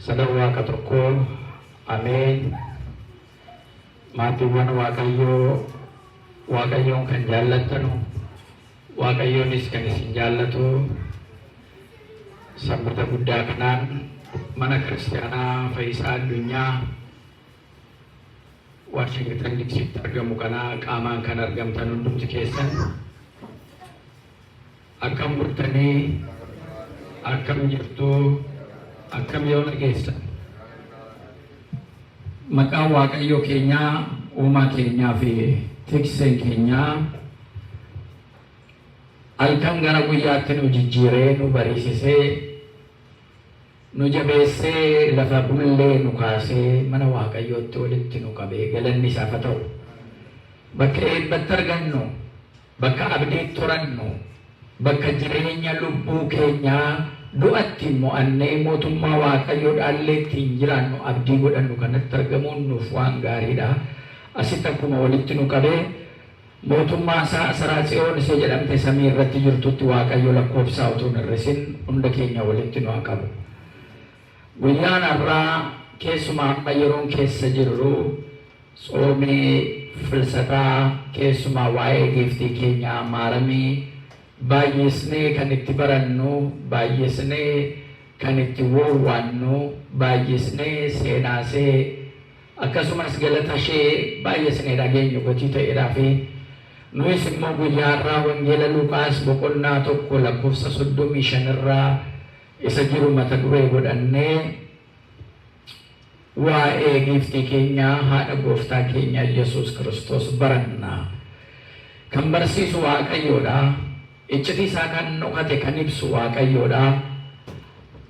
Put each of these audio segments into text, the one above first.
Sadan Waaqa tokkoo Ameen. Maatiiwwan Waaqayyoo Waaqayyoon kan jaallattanu Waaqayyoonis kan isin jaallatu sanbata guddaa kanaan mana kiristaanaa Fayyisaa Addunyaa Waashingtan Diisiitti argamu kana qaamaan kan argamtan hundumti keessan Akkam bultanii? Akkam jirtu? Akkam yoona geessan? Maqaan Waaqayyoo keenyaa, uumaa keenyaa fi tikseen keenyaa halkan gara guyyaatti nu jijjiiree nu bariisisee nu jabeessee lafa bullee nu kaasee mana Waaqayyootti walitti nu qabee galanni isaaf haa ta'u. Bakka eebbatti argannu Bakka abdii horannu, bakka jireenya lubbuu keenyaa du'a ittiin mo'annee mootummaa Waaqayyoo dhaallee ittiin jiraannu abdii godhannu kanatti argamuun nuuf waan gaariidha. Asitti akkuma walitti nu qabe, mootummaa isaa Asaraa Tsiyoon ishee jedhamte samii irratti jirtutti Waaqayyo lakkoofsaa utuu hin hir'isin hunda keenya walitti nu haa qabu. Guyyaan har'aa keessumaa amma yeroon keessa jirru Tsoomii Filsataa keessumaa waa'ee Giiftii keenyaa Maaramii baay'isnee kan itti barannu, baay'isnee kan itti wowwaannu, baay'isnee seenaasee akkasumas galatashee baay'isnee dhageenyu gatii ta'eedhaafi nuyis immoo guyyaa har'aa Wangeela Luqaas boqonnaa 1 lakkoofsa 35 irraa isa jiru mata duree godhannee Waa'ee Giiftii keenyaa haadha Gooftaa keenya Yesuus Kiristoos baranna. Kan barsiisu Waaqayyoodha. Iccitii isaa kan dhokate kan ibsu Waaqayyoodha.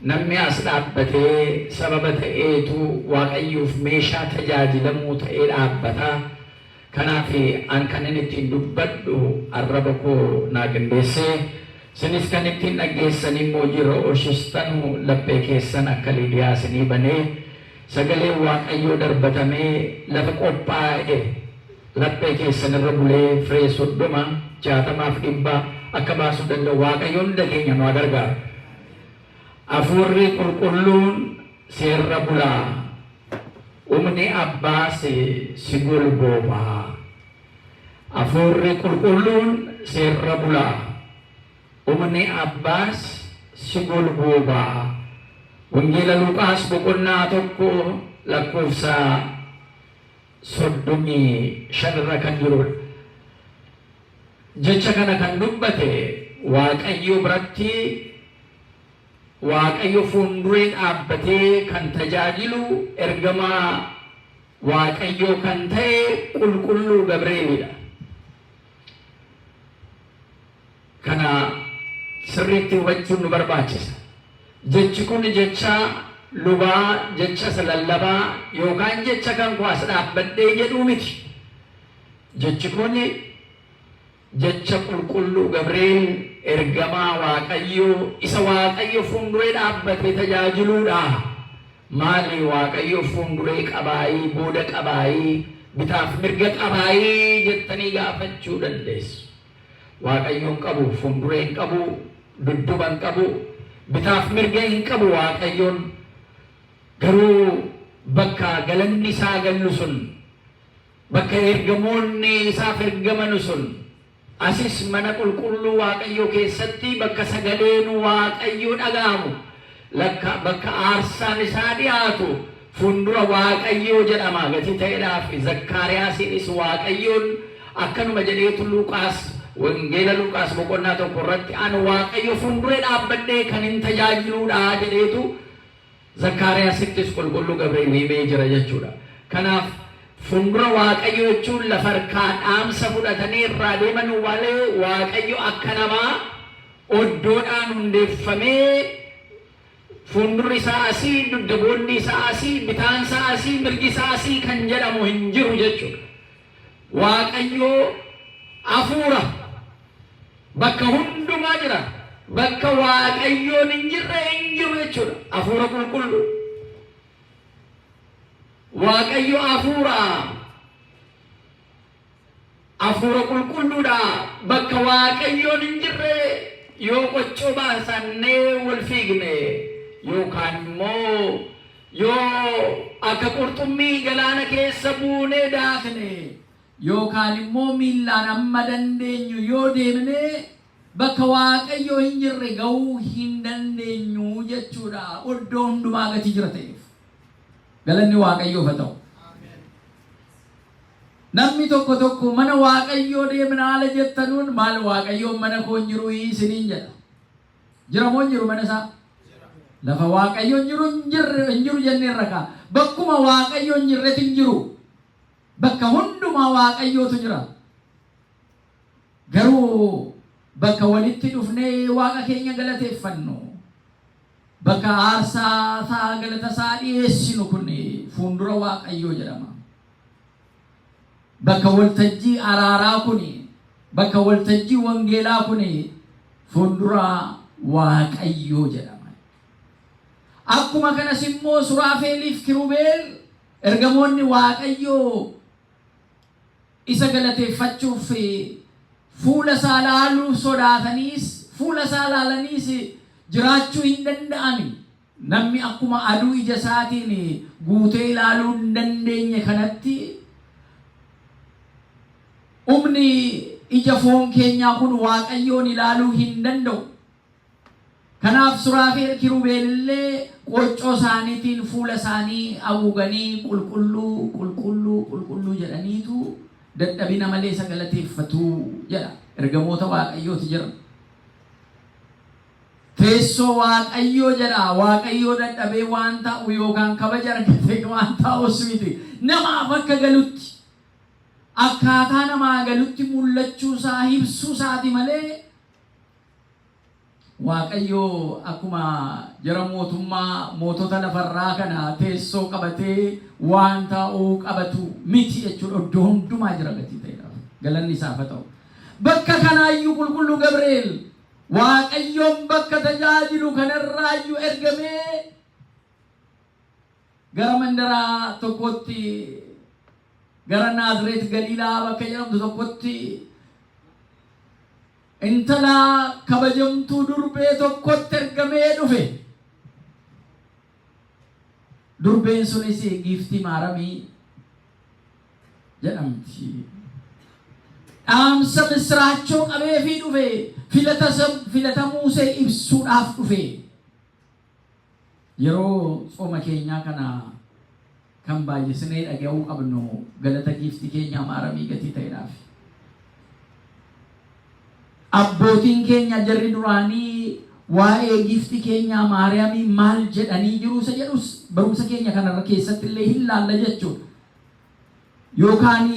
Namni as dhaabbatee sababa ta'eetu Waaqayyoof meeshaa tajaajilamuu ta'ee dhaabbata. Kanaaf an kanin ittiin dubbadhu arraba koo naa qindeessee, isinis kan ittiin dhaggeessanii immoo hojii irra oolshistanu laphee keessan akka Liidiyaa isinii banee, sagaleen Waaqayyoo darbatamee lafa qophaa'e laphee keessan irra bulee firee 30, 60 fi 100 akka baasuu danda'u Waaqayyo hunda keenya nu haa gargaaru. Hafuurri Qulqulluun seerra bulaa. Humni Abbaas si golbooba. Hafuurri Qulqulluun sirra bula. Humni Abbaas si golbooba. Wangeela Luqaas boqonnaa 1 lakkoofsa 35 irra kan jirudha. Jecha kana kan dubbate Waaqayyo biratti Waaqayyo fuunduree dhaabbatee kan tajaajilu ergamaa Waaqayyoo kan ta'e Qulqulluu Gabreelidha. Kana sirriitti hubachuun nu barbaachisa. Jechi kun jecha lubaa, jecha isa lallabaa yookaan jecha kan koo as dhaabbadhee jedhuu miti. Jechi kun Jecha Qulqulluu Gabreel ergamaa Waaqayyoo isa Waaqayyo fuunduree dhaabbatee tajaajiluudha. Maali Waaqayyo fuunduree qabaayii, booda qabaayii, bitaaf mirga qabaayii jettanii gaafachuu dandeessu. Waaqayyo hin qabu, fuunduree hin qabu, dudduba hin qabu, bitaaf mirga hin qabu Waaqayyoon. Garuu bakka galanni isaa gallu sun Bakka ergamoonni isaaf ergamanu sun, asis mana qulqulluu Waaqayyoo keessatti bakka sagaleen Waaqayyoo dhaga'amu, lakka bakka aarsaan isaa dhi'aatu fuundura Waaqayyoo jedhama gatii ta'edhaaf Zakkaariyaasiinis Waaqayyoon akkanuma jedheetu Luqaas Wangeela Luqaas boqonnaa 1 irratti an Waaqayyo fuunduree dhaabbadhee kan hin tajaajiluudha jedheetu Zakkaariyaasittis Qulqulluu Gabri'eel himee jira jechuudha. Kanaaf fundura Waaqayyo jechuun lafa harkaa dhaamsa fudhatanii irraa deeman malee Waaqayyo akka namaa oddoodhaan hundeeffamee fuundurri isaa asii, dugda boonni isaa asii, bitaan isaa asii, mirgi isaa asii kan jedhamu hin jiru jechuudha. Waaqayyo hafuura. Bakka hundumaa jira. Bakka Waaqayyoon hin jirre hin jiru jechuudha. Hafuura qulqulluu. Waaqayyo hafuura. Hafuura qulqulluudha. Bakka Waaqayyoon hin jirre yoo qoccoo baasannee wal fiigne yookaan immoo Yoo akka qurxummii galaana keessa buunee daakne yookaan immoo miillaan amma dandeenyu yoo deemne bakka Waaqayyo hin jirre ga'uu hin dandeenyu jechuudha. Iddoo hundumaa gatii jira ta'eef. Galanni Waaqayyoof haa ta'u. Namni tokko tokko mana Waaqayyoo deemna haala jettanuun maal Waaqayyoon mana koo hin jiru isiniin jedha. Jira moo hin jiru mana isaa? Lafa Waaqayyo hin jiru hin jiru jenneerra kaa. Bakkuma Waaqayyo hin jirretti hin jiru. Bakka hundumaa Waaqayyootu jira. Garuu bakka walitti dhufnee Waaqa keenya galateeffannu, bakka aarsaa isaa galata isaa dhiyeessinu kun fuundura Waaqayyoo jedhama. Bakka waltajjii araaraa kun, bakka waltajjii wangeelaa kun fuundura Waaqayyoo jedhama. Akkuma kanas immoo Suraafeeliif Kirubeel ergamoonni Waaqayyoo isa galateeffachuuf fuula isaa laaluu sodaataniis fuula isaa laalaniis jiraachuu hin danda'ani. Namni akkuma aduu ija isaatiin guutee ilaaluu hin dandeenye kanatti humni ija foon keenyaa kun Waaqayyoon ilaaluu hin danda'u. Kanaaf Suraafeel Kirubeel illee qooccoo isaaniitiin fuula isaanii haguuganii qulqulluu, qulqulluu, qulqulluu jedhaniitu dadhabina malee isa galateeffatu jedha. Ergamoota Waaqayyooti jira. Teessoo Waaqayyoo jedha. Waaqayyoo dadhabee waan taa'u yookaan kabaja argatee waan taa'us miti. Namaaf akka galutti akkaataa namaa galutti mul'achuu isaa ibsuu isaati malee Waaqayyo akkuma jara mootummaa mootota lafarraa kana teessoo qabatee waan taa'uu qabatu miti jechuudha. Iddoo hundumaa jira gatii ta'eedhaaf. Galanni isaaf haa ta'u. Bakka kanaayyuu qulqulluu Gabri'eel Waaqayyoon bakka tajaajilu kanarraayyuu ergamee gara mandara tokkotti gara Naazreet Galiilaa bakka jedhamtu tokkotti intala kabajamtuu durbee tokkotti ergamee dhufe. Durbeen sunis giiftii Maaramii jedhamti. Dhaamsa misiraachoo qabeefii dhufe filatamuu ishee ibsuudhaaf dhufe. Yeroo tsooma keenyaa kana kan baay'isinee dhaga'uu qabnu galata giiftii keenyaa Maaramii gatii ta'eedhaaf. Abbootiin keenya jarri duraanii waa'ee giiftii keenyaa Maariyaamii maal jedhanii jiru isa jedhus barumsa keenya kanarra keessatti illee hin laalla jechuudha. Yookaan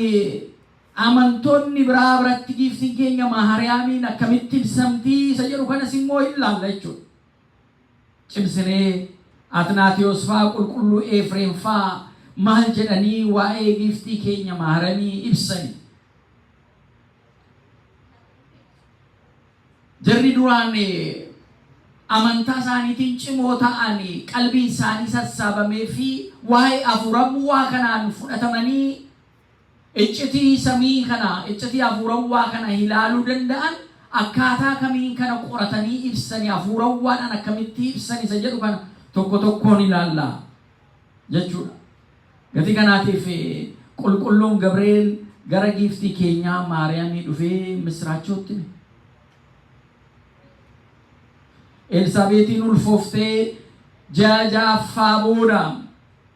amantoonni biraa biratti giiftiin keenya Maariyaamiin akkamitti ibsamtii isa jedhu kanas immoo hin laalla jechuudha. Cimsinee Atinaatiyos faa qulqulluu Efreem faa maal jedhanii waa'ee giiftii keenya Maaramii ibsani. Jarri duraan amantaa isaaniitiin cimoo ta'an qalbiin isaanii sassaabamee fi waa'ee hafuurawwaa kanaan fudhatamanii Iccitii samii kana, iccitii hafuurawwaa kana ilaaluu danda'an akkaataa kamiin kana qoratanii ibsani, hafuurawwaadhaan akkamitti ibsan isa jedhu kana tokko tokkoon ilaalla jechuudha. Gatii kanaatiif qulqulluun Gabri'eel gara giiftii keenyaa Maariyaamii dhufee misiraachootti hime. Elsaabeetiin ulfooftee ji'a ja'affaa booda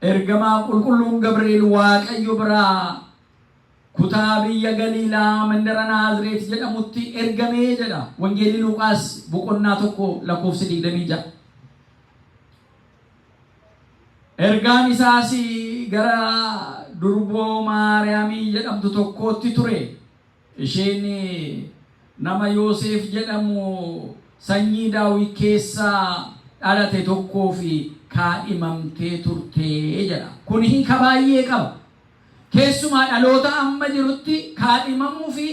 Ergamaa qulqulluun Gabri'eel Waaqayyo biraa kutaa biyya Galiilaa mandara Naazreet jedhamutti ergamee jedha Wangeelli Luqaas boqonnaa 1 lakkoofsi 26. Ergaan isaas gara durboo Maariyaamii jedhamtu tokkootti ture. Isheen nama Yooseef jedhamu sanyii Daawit keessaa dhalate tokkoof kaadhimamtee turte jedha. Kun hiika baay'ee qaba. Keessumaa dhaloota amma jirutti kaadhimamuu fi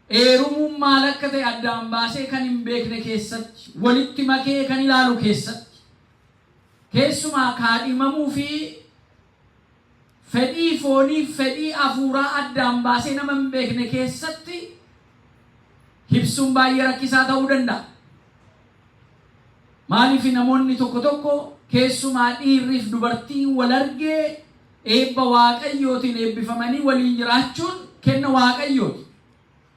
eerumuun maal akka ta'e addaan baasee kan hin beekne keessatti, walitti makee kan ilaalu keessatti, keessumaa kaadhimamuu fi Fedhii fooniif fedhii hafuuraa addaan baasee nama hin beekne keessatti ibsuun baay'ee rakkisaa ta'uu danda'a. Maaliif namoonni tokko tokko, keessumaa dhiirriif dubartiin wal argee eebba Waaqayyootiin eebbifamanii waliin jiraachuun kenna Waaqayyooti.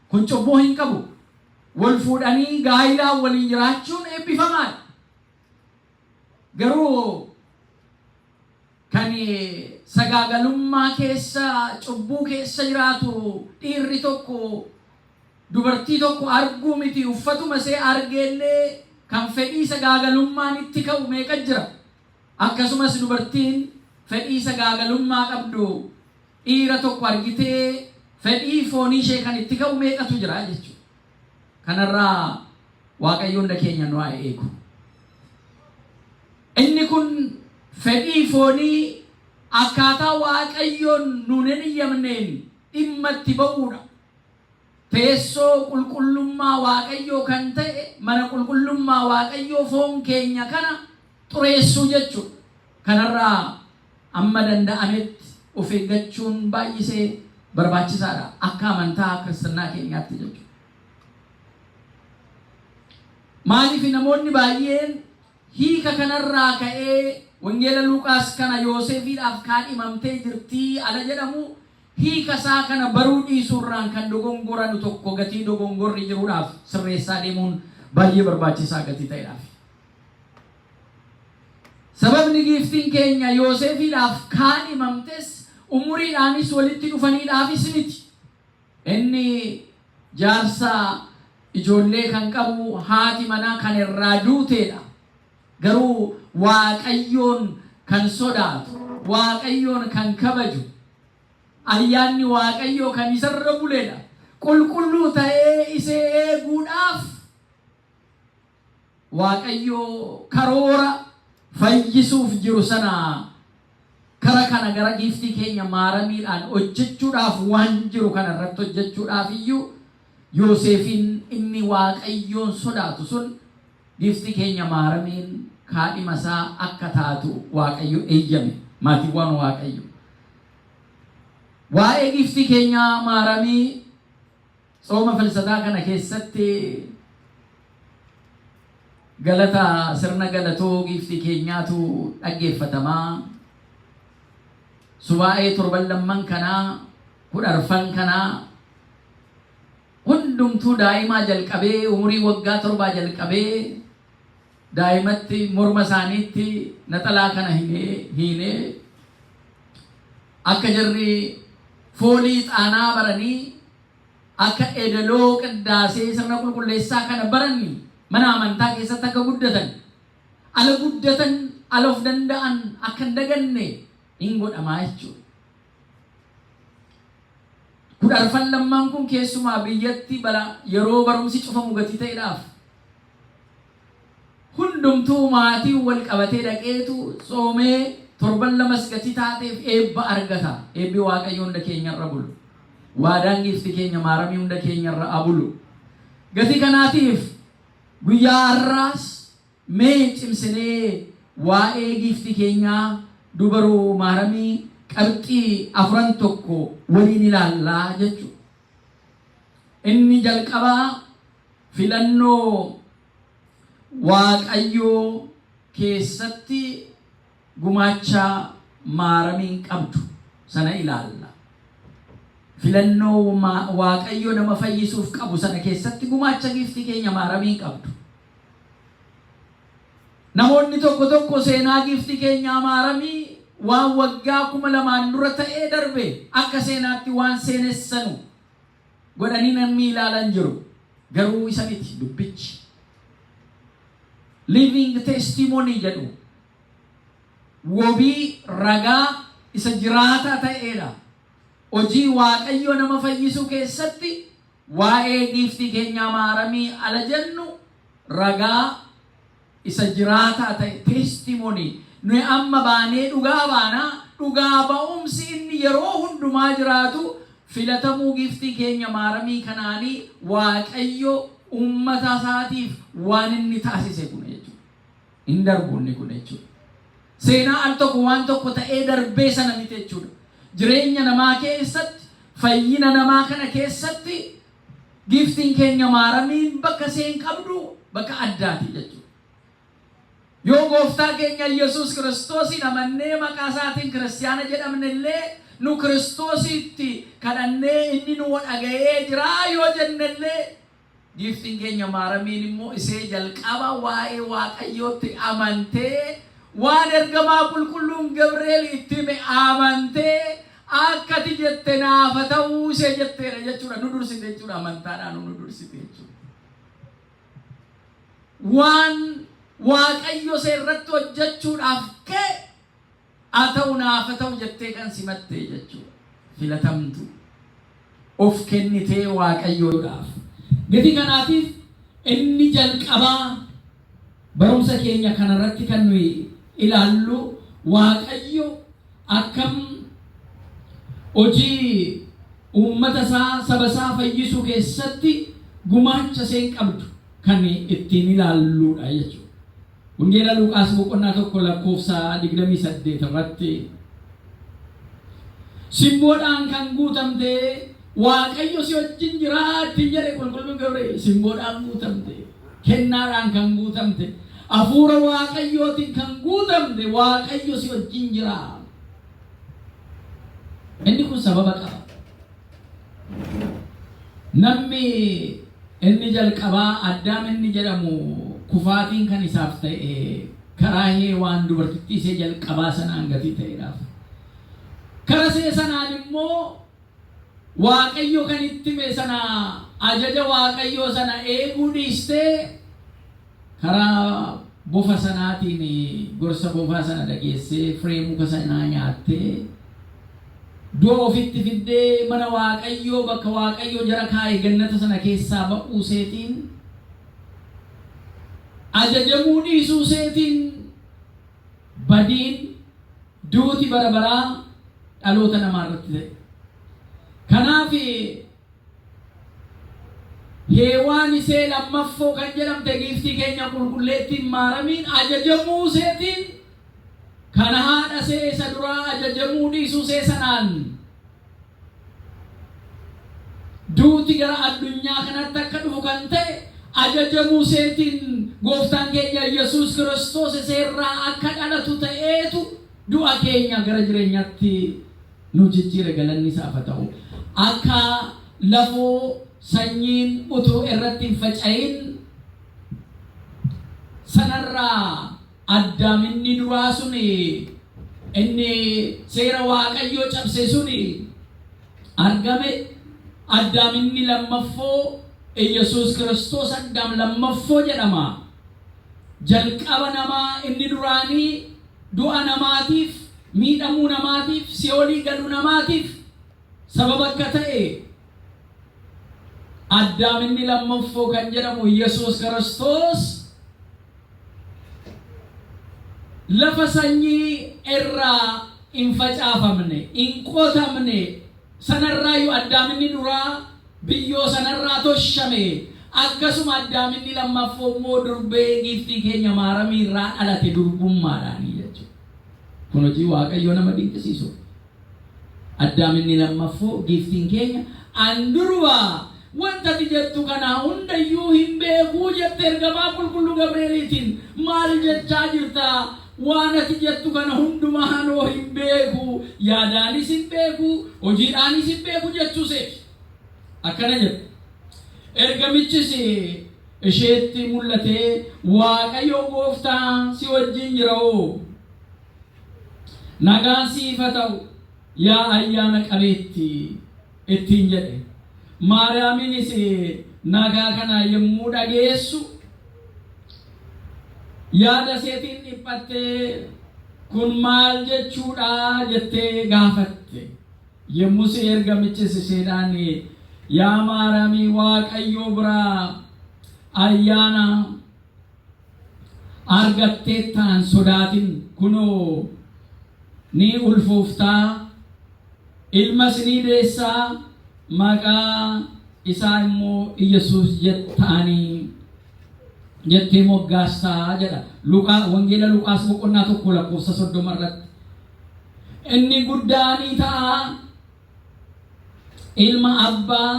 Kun cubbuu hin qabu. Wal fuudhanii gaa'ilaan waliin jiraachuun eebbifamaadha. Garuu kan sagaagalummaa keessa, cubbuu keessa jiraatu, dhiirri tokko dubartii tokko arguu miti, uffatuma ishee argeellee kan fedhii sagaagalummaan itti ka'u meeqa jira. Akkasumas dubartiin fedhii sagaagalummaa qabdu dhiira tokko argitee fedhii foonii ishee kan itti ka'u meeqatu jira jechuudha. Kanarraa Waaqayyo hunda keenya nu haa eegu. Inni kun fedhii foonii akkaataa Waaqayyoon nuun hin iyyamneen dhimma itti ba'uudha. Teessoo qulqullummaa Waaqayyoo kan ta'e mana qulqullummaa Waaqayyoo foon keenya kana xureessuu jechuudha. Kanarraa amma danda'ametti of eeggachuun baay'isee barbaachisaadha akka amantaa kiristinnaa keenyaatti jechuudha. Maaliif namoonni baay'een hiika kanarraa ka'ee Wangeela Luqaas kana Yoosefiidhaaf kaadhimamtee jirtii ala jedhamu hiika isaa kana baruu dhiisuurraan kan dogongoranu tokko gatii dogongorri jiruudhaaf sirreessaa deemuun baay'ee barbaachisaa gatii ta'edhaaf. Sababni giiftiin keenya Yoosefiidhaaf kaadhimamtes umuriidhaanis walitti dhufaniidhaafis miti. Inni jaarsa ijoollee kan qabu, haati manaa kan irraa duuteedha. Garuu Waaqayyoon kan sodaatu, Waaqayyoon kan kabaju, ayyaanni Waaqayyoo kan isarra buledha. Qulqulluu ta'ee isee eeguudhaaf Waaqayyoo karoora fayyisuuf jiru sana kara kana gara giiftii keenya Maaramiidhaan hojjechuudhaaf waan jiru kana irratti hojjechuudhaaf iyyuu Yoosefiin inni Waaqayyoon sodaatu sun giiftii keenya Maaramiin kaadhima isaa akka taatu Waaqayyo eeyyame. Maatiiwwan Waaqayyo. Waa'ee giiftii keenya Maaramii tsooma Filsataa kana keessatti galata sirna galatoo giiftii keenyaatu dhaggeeffatamaa. Subaa'ee torban lamman kanaa, 14 kanaa, hundumtuu daa'imaa jalqabee, umurii waggaa 7 jalqabee daa'imatti morma isaaniitti naxalaa kana hiinee akka jarri foolii ixaanaa baranii, akka edeloo qiddaasee sirna qulqulleessaa kana baranni, mana amantaa keessatti akka guddatan, ala guddatan, ala of danda'an akka hin daganne hin godhamaa jechuudha. 14 lammaan kun keessumaa biyyatti bara yeroo barumsi cufamu gatii ta'edhaaf hundumtuu maatiin wal qabatee dhaqeetu tsoomee torban lamas gatii taateef eebba argata. Eebbi Waaqayyo hunda keenyarra bulu. Waadaan giifti keenya Maaramii hunda keenyarra abulu. Gatii kanaatiif guyyaa har'aas mee cimsinee waa'ee giiftii keenyaa dubaroo Maaramii qabxii afuran tokko waliin ilaallaa jechuudha. Inni jalqabaa filannoo Waaqayyoo keessatti gumaacha Maaramiin qabdu sana ilaalla. Filannoo Waaqayyo nama fayyisuuf qabu sana keessatti gumaacha giiftii keenya Maaramiin qabdu. Namoonni tokko tokko seenaa giiftii keenyaa Maaramii waan waggaa 2000 dura ta'ee darbe akka seenaatti waan seenessanu godhanii namni ilaalan jiru. Garuu isa miti dubbichi. Living testimony jedhu, wabii ragaa isa jiraataa ta'eedha. Hojii Waaqayyo nama fayyisuu keessatti waa'ee giiftii keenyaa Maaramii ala jennu ragaa isa jiraataa ta'e, testimony. Nuyi amma baanee dhugaa baanaa, dhugaa ba'umsi inni yeroo hundumaa jiraatu filatamuu giiftii keenya Maaramii kanaanii Waaqayyo uummata isaatiif waan inni taasise kun jechuudha. Hin darbu inni kun jechuudha. Seenaa al tokko waan tokko ta'ee darbee sana miti jechuudha. Jireenya namaa keessatti, fayyina namaa kana keessatti giiftiin keenya Maaramiin bakka isheen qabdu bakka addaati jechuudha. Yoo gooftaa keenya Yesuus Kiristoosiin amannee maqaa isaatiin kiristiyaana jedhamne illee, nu Kiristoositti kadhannee inni nu dhaga'ee jira yoo jenne illee, giiftiin keenya Maaramiin immoo isee jalqaba waa'ee Waaqayyootti amantee, waan ergamaa qulqulluun Gabri'eel itti hime amantee, "Akkati jette naafa ta'uu" ishee jetteedha jechuudha. Nu dursite jechuudha, amantaadhaan nu dursite jechuudha. Waan Waaqayyo ishee irratti hojjechuudhaaf ka'e "Haa ta'u, naafa ta'u" jettee kan simatte jechuudha. Filatamtu of kennitee Waaqayyoodhaaf. Gatii kanaatiif inni jalqabaa barumsa keenya kanarratti kan nuyi ilaallu, Waaqayyo akkam hojii uummata isaa, saba isaa fayyisuu keessatti gumaacha isheen qabdu kan ittiin ilaalluudha jechuudha. Wangeela Luqaas boqonnaa 1 lakkoofsa 28 irratti simboodhaan kan guutamte, "Waaqayyo si wajjin jira" ittiin jedhe qulqulluun Gabri'eel. Simboodhaan guutamte, kennaadhaan kan guutamte, hafuura Waaqayyootiin kan guutamte, Waaqayyo si wajjin jira. Inni kun sababa qaba. Namni inni jalqabaa Addaam inni jedhamu kufaatiin kan isaaf ta'e karaa Heewaan dubartittii ishee jalqabaa sanaan gatii ta'eedhaaf. Karaa ishee sanaan immoo Waaqayyo kan itti hime sana, ajaja Waaqayyoo sana eeguu dhiistee, karaa bofa sanaatiin gorsa bofaa sana dhageessee firee muka sanaa nyaattee du'a ofitti fiddee, mana Waaqayyoo bakka Waaqayyoo jara kaa'e gannata sana keessaa ba'uu seetiin, ajajamuu dhiisuu seetiin, badiin duuti bara baraa dhaloota namaa irratti ta'e. Kanaaf Heewaan isee lammaffoo kan jedhamte giiftii keenya qulqulleettiin Maaramiin ajajamuu seetiin, kana haadha see isa duraa ajajamuu dhiisuu see sanaan duuti gara addunyaa kanatti akka dhufu kan ta'e, ajajamuu seetiin gooftaan keenya Yesuus Kiristoos iseerraa akka dhalatu ta'eetu du'a keenya gara jireenyaatti nu jijjiire. Galanni isaaf haa ta'u. Akka lafoo sanyiin utuu irratti hin faca'in sanarraa Addaam inni duraa sun, inni seera Waaqayyoo cabse sun argame, Addaam inni lammaffoo Yesuus Kiristoos Addaam lammaffoo jedhama. Jalqaba namaa inni duraanii du'a namaatiif, miidhamuu namaatiif, si'oolii galuu namaatiif sababa akka ta'e, Addaam inni lammaffoo kan jedhamu Yesuus Kiristoos lafa sanyii irraa hin facaafamne, hin qotamne sanarraayyuu, Addaam inni duraa biyyoo sanarraa toshame, akkasuma Addaam inni lammaffoo immoo durbee giiftii keenya Maaramii irraa dhalate durbummaadhaanii jechuudha. Kun hojii Waaqayyoo nama dinqisiisu. Addaam inni lammaffoo giiftiin keenya "An durbaa, wanta ati jettu kana hundayyuu hin beekuu" jette ergamaa qulqulluu Gabri'eeliitiin. "Maal jechaa jirta? Waan ati jettu kana hundumaa anoo hin beeku, yaadaanis hin beeku, hojiidhaanis hin beeku" jechuu seeti. Akkana jedhu. Ergamichis isheetti mul'atee, "Waaqayyo gooftaa si wajjin jira oo. Nagaan siif haa ta'u, yaa ayyaana qabeetti" ittiin jedhe. Maariyaamiinis nagaa kana yommuu dhageessu yaada isheetiin dhiphattee, "Kun maal jechuudha?" jettee gaafatte. Yommus ergamichis isheedhaan, "Yaa Maariyaamii, Waaqayyoo biraa ayyaana argatteettaan sodaatin. Kunoo ni ulfooftaa, ilmas ni deessaa, maqaa isaa immoo Iyyasuus jettaanii jettee moggaastaa" jedha. Luqaa, Wangeela Luqaas boqonnaa 1 lakkoofsa 30 irratti. Inni guddaa ni ta'a, ilma abbaa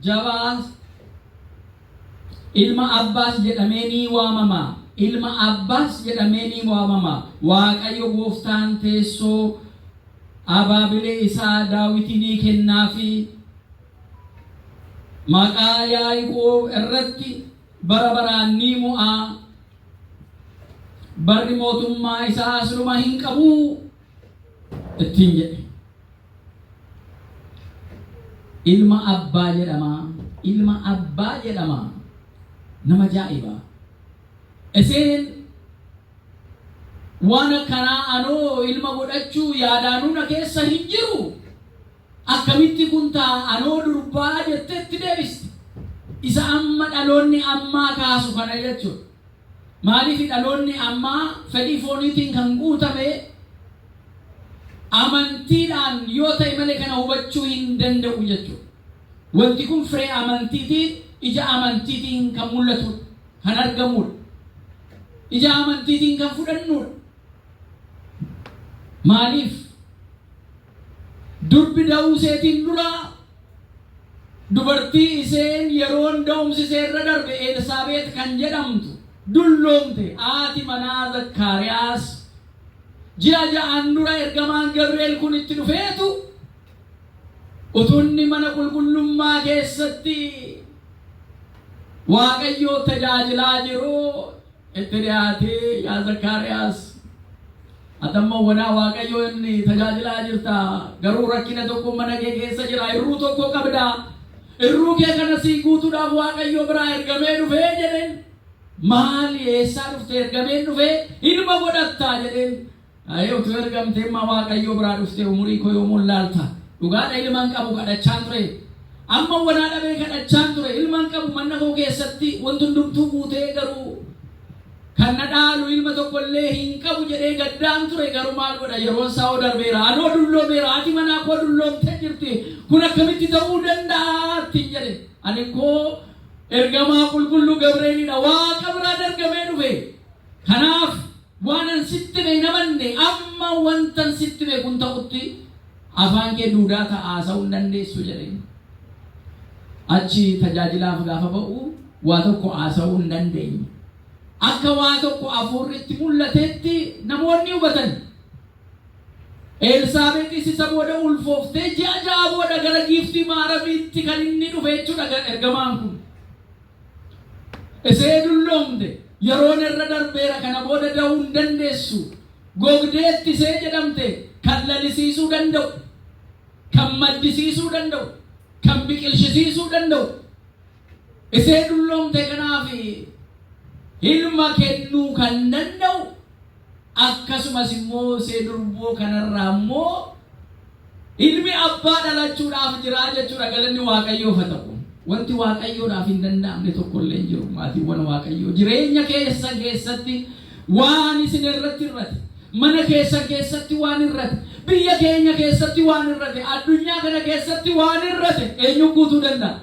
jabaas, ilma abbaas jedhamee ni waamama. Ilma Abbaas jedhamee ni waamama. Waaqayyo gooftaan teessoo abaabilee isaa Daawitii ni kennaafi. Maqaa Yaaqoob irratti bara baraan ni mo'a. Barri mootummaa isaa asluma hin qabu ittiin jedhe. Ilma abbaa jedhama. Ilma abbaa jedhama. Nama ajaa'iba. Isheen waan akkanaa anoo ilma godhachuu yaadaanuu na keessa hin jiru. Akkamitti kun ta'a anoo durbaa jettetti deebiste. Isa amma dhaloonni ammaa kaasu kana jechuudha. Maaliif dhaloonni ammaa fedhii fooniitiin kan guutame amantiidhaan yoo ta'e malee kana hubachuu hin danda'u jechuudha. Wanti kun firee amantiitiin, ija amantiitiin kan mul'atudha, kan argamudha. Ija amantiitiin kan fudhannudha. Maaliif? Durbi da'uu isheetiin dura dubartii isheen yeroon da'umsi ishee irra darbe Elsaabeet kan jedhamtu dulloomte haati manaa Zakkaariyaas ji'a 6n dura ergamaan Gabri'eel kun itti dhufeetu utuu inni mana qulqullummaa keessatti Waaqayyoo tajaajilaa jiru itti dhiyaatee, "Yaa Zakkaariyaas, ati amma wanaa Waaqayyoo inni tajaajilaa jirta, garuu rakkina tokko mana kee keessa jira, irruu tokko qabda, irruu kee kana sii guutuudhaaf Waaqayyoo biraa ergamee dhufee," jedheen. "Maali? Eessaa dhufte?" "Ergameen dhufee, ilma godhattaa," jedheen. "Ayee, utuu ergamtee amma Waaqayyoo biraa dhuftee umurii koo yoomuu laalta? Dhugaadha, ilma hin qabu, kadhachaan ture. Amma wanaa dhabee kadhachaan ture. Ilma hin qabu. Mana koo keessatti wanti hundumtuu guutee, garuu kan na dhaalu ilma tokko illee hin qabu jedhee gaddaan ture. Garuu maal godha, yeroon isaa oo darbeera. Anoo dulloomeera, haati manaa koo dulloomtee jirti. Kun akkamitti ta'uu danda'a?" ittiin jedhe. "Ani koo ergamaa qulqulluu Gabreelidha, Waaqa biraa ergamee dhufe. Kanaaf waan an sitti hime hin amanne. Amma wantan sitti hime kun ta'utti afaan kee duudaa ta'a, haasa'uu hin dandeessu," jedheen. Achi tajaajilaaf gaafa ba'u waa tokko haasa'uu hin dandeenye. Akka waa tokko hafuurri itti mul'atetti namoonni hubatan. Elsaabeexis isa booda ulfooftee ji'a 6 booda gara giiftii Maaramiitti kan inni dhufe jechuudha ergamaan kun. Isee dulloomte, yeroon irra darbeera, kana booda da'uu hin dandeessu, gogdeetti isee jedhamte kan lalisiisuu danda'u, kan maddisiisuu danda'u, kan biqilchisiisuu danda'u, isee dulloomte kanaaf ilma kennuu kan danda'u, akkasumas immoo isee durboo kanarraa immoo ilmi abbaa dhalachuudhaaf jira jechuudha. Galanni Waaqayyoof haa ta'u. Wanti Waaqayyoodhaaf hin danda'amne tokko illee hin jiru. Maatiiwwan Waaqayyoo, jireenya keessan keessatti waan isin irratti irrate, mana keessan keessatti waan irrate, biyya keenya keessatti waan irrate, addunyaa kana keessatti waan irrate eenyu guutuu danda'a?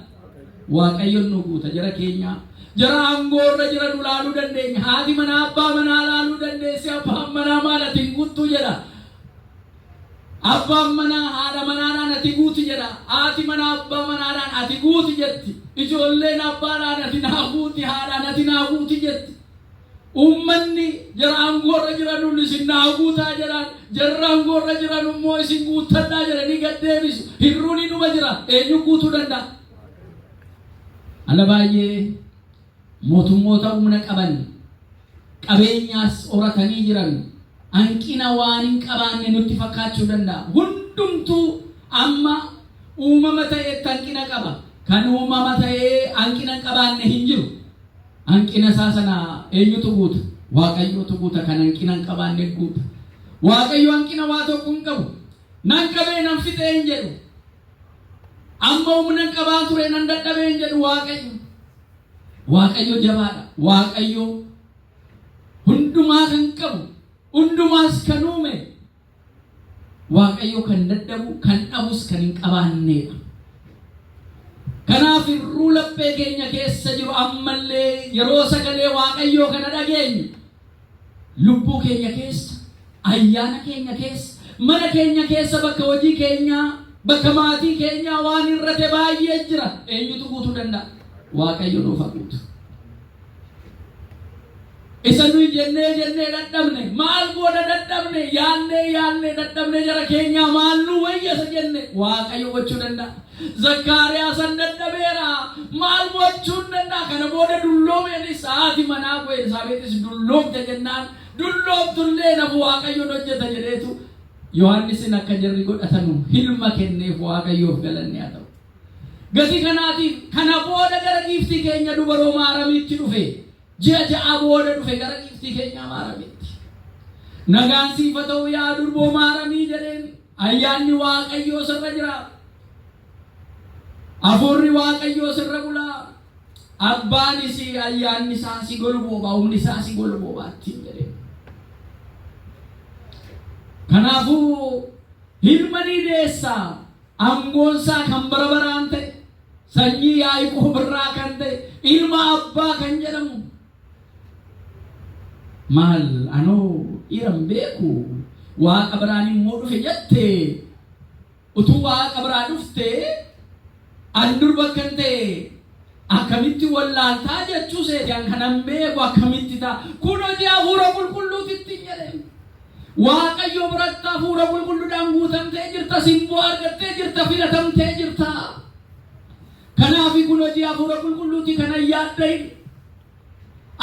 Waaqayyoon nu guuta. Jara keenya, jara aangoo irra jiran laaluu dandeenya. Haati manaa abbaa manaa laaluu dandeessi. "Abbaan manaa maal, ati hin guuttuu?" jedha. Abbaan manaa haadha manaadhaan "Ati guuti" jedha. Haati manaa abbaa manaadhaan "Ati guuti" jetti. Ijoolleen abbaadhaan "Ati naa guuti", haadhaan "Ati naa guuti" jetti. Uummanni jara aangoo irra jiran "Isin naa guutaa" jedhaan. Jarra aangoo irra jiran immoo "Isin guuttadhaa" jedhanii gad deebisu. Hirruun inuma jira. Eenyu guutuu danda'a? Ala baay'ee mootummoota humna qaban, qabeenyaas horatanii jiran, hanqina waan hin qabaanne nutti fakkaachuu danda'a. Hundumtuu amma uumama ta'etti hanqina qaba. Kan uumama ta'ee hanqina hin qabaanne hin jiru. Hanqina isaa sana eenyutu guuta? Waaqayyootu guuta. Kan hanqina hin qabaanne guuta. Waaqayyo hanqina waa tokko hin qabu. "Nan qabee nan fixee" hin jedhu. "Amma humna hin qabaa ture, nan dadhabee" hin jedhu Waaqayyo. Waaqayyo jabaadha. Waaqayyo hundumaa kan qabu, hundumaas kan uume, Waaqayyo kan dadhabu, kan dhabus kan hin qabaanneedha. Kanaaf hirruu laphee keenya keessa jiru ammallee yeroo sagalee Waaqayyoo kana dhageenyu, lubbuu keenya keessa, ayyaana keenya keessa, mana keenya keessa, bakka hojii keenyaa, bakka maatii keenyaa waan irrate baay'ee jira. Eenyutu guutuu danda'a? Waaqayyo nuuf haa guutu. Isa nuyi jennee jennee dadhabne, maal booda dadhabne, yaannee yaannee dadhabne, jara keenyaa maal nu wayya isa jenne, Waaqayyo gochuu danda'a. Zakkaariyaasan dadhabeera, maal gochuun danda'a? Kana booda dulloomeenis, haati manaa koo Elsaabeexis dulloomte jennaan, dulloomtullee nafu Waaqayyoon hojjeta jedheetu Yohaannisin akka jarri godhatanu hilma kenneef. Waaqayyoof galanni haa ta'u. Gatii kanaatiif kana booda gara giiftii keenya dubaroo Maaramiitti dhufe. Ji'a 6 booda dhufe gara giiftii keenya Maaramiitti. "Nagaan siif haa ta'u, yaa durboo Maaramii," jedheen. "Ayyaanni Waaqayyoo sirra jira. Hafuurri Waaqayyoo sirra bulaa. Abbaanis ayyaanni isaa si golboobaa, humni isaa si golboobaa," ittiin jedheen. "Kanaafuu ilma ni deessaa, aangoonsaa kan bara baraan ta'e, sanyii Yaaqoob irraa kan ta'e, ilma abbaa kan jedhamu." "Maal, anoo dhiiran beeku, waaqa biraan immoo dhufe jette. Utuu waaqa biraa dhufte an durba akkan ta'e akkamitti wallaaltaa jechuu seeti? An kanan beeku akkamitti ta'a? Kun hojii hafuura qulqulluutitti," jedhe. "Waaqayyo biratti hafuura qulqulluudhaan guutamtee jirta, simboo argattee jirta, filatamtee jirta. Kanaaf kun hojii hafuura qulqulluuti, kana yaaddahin.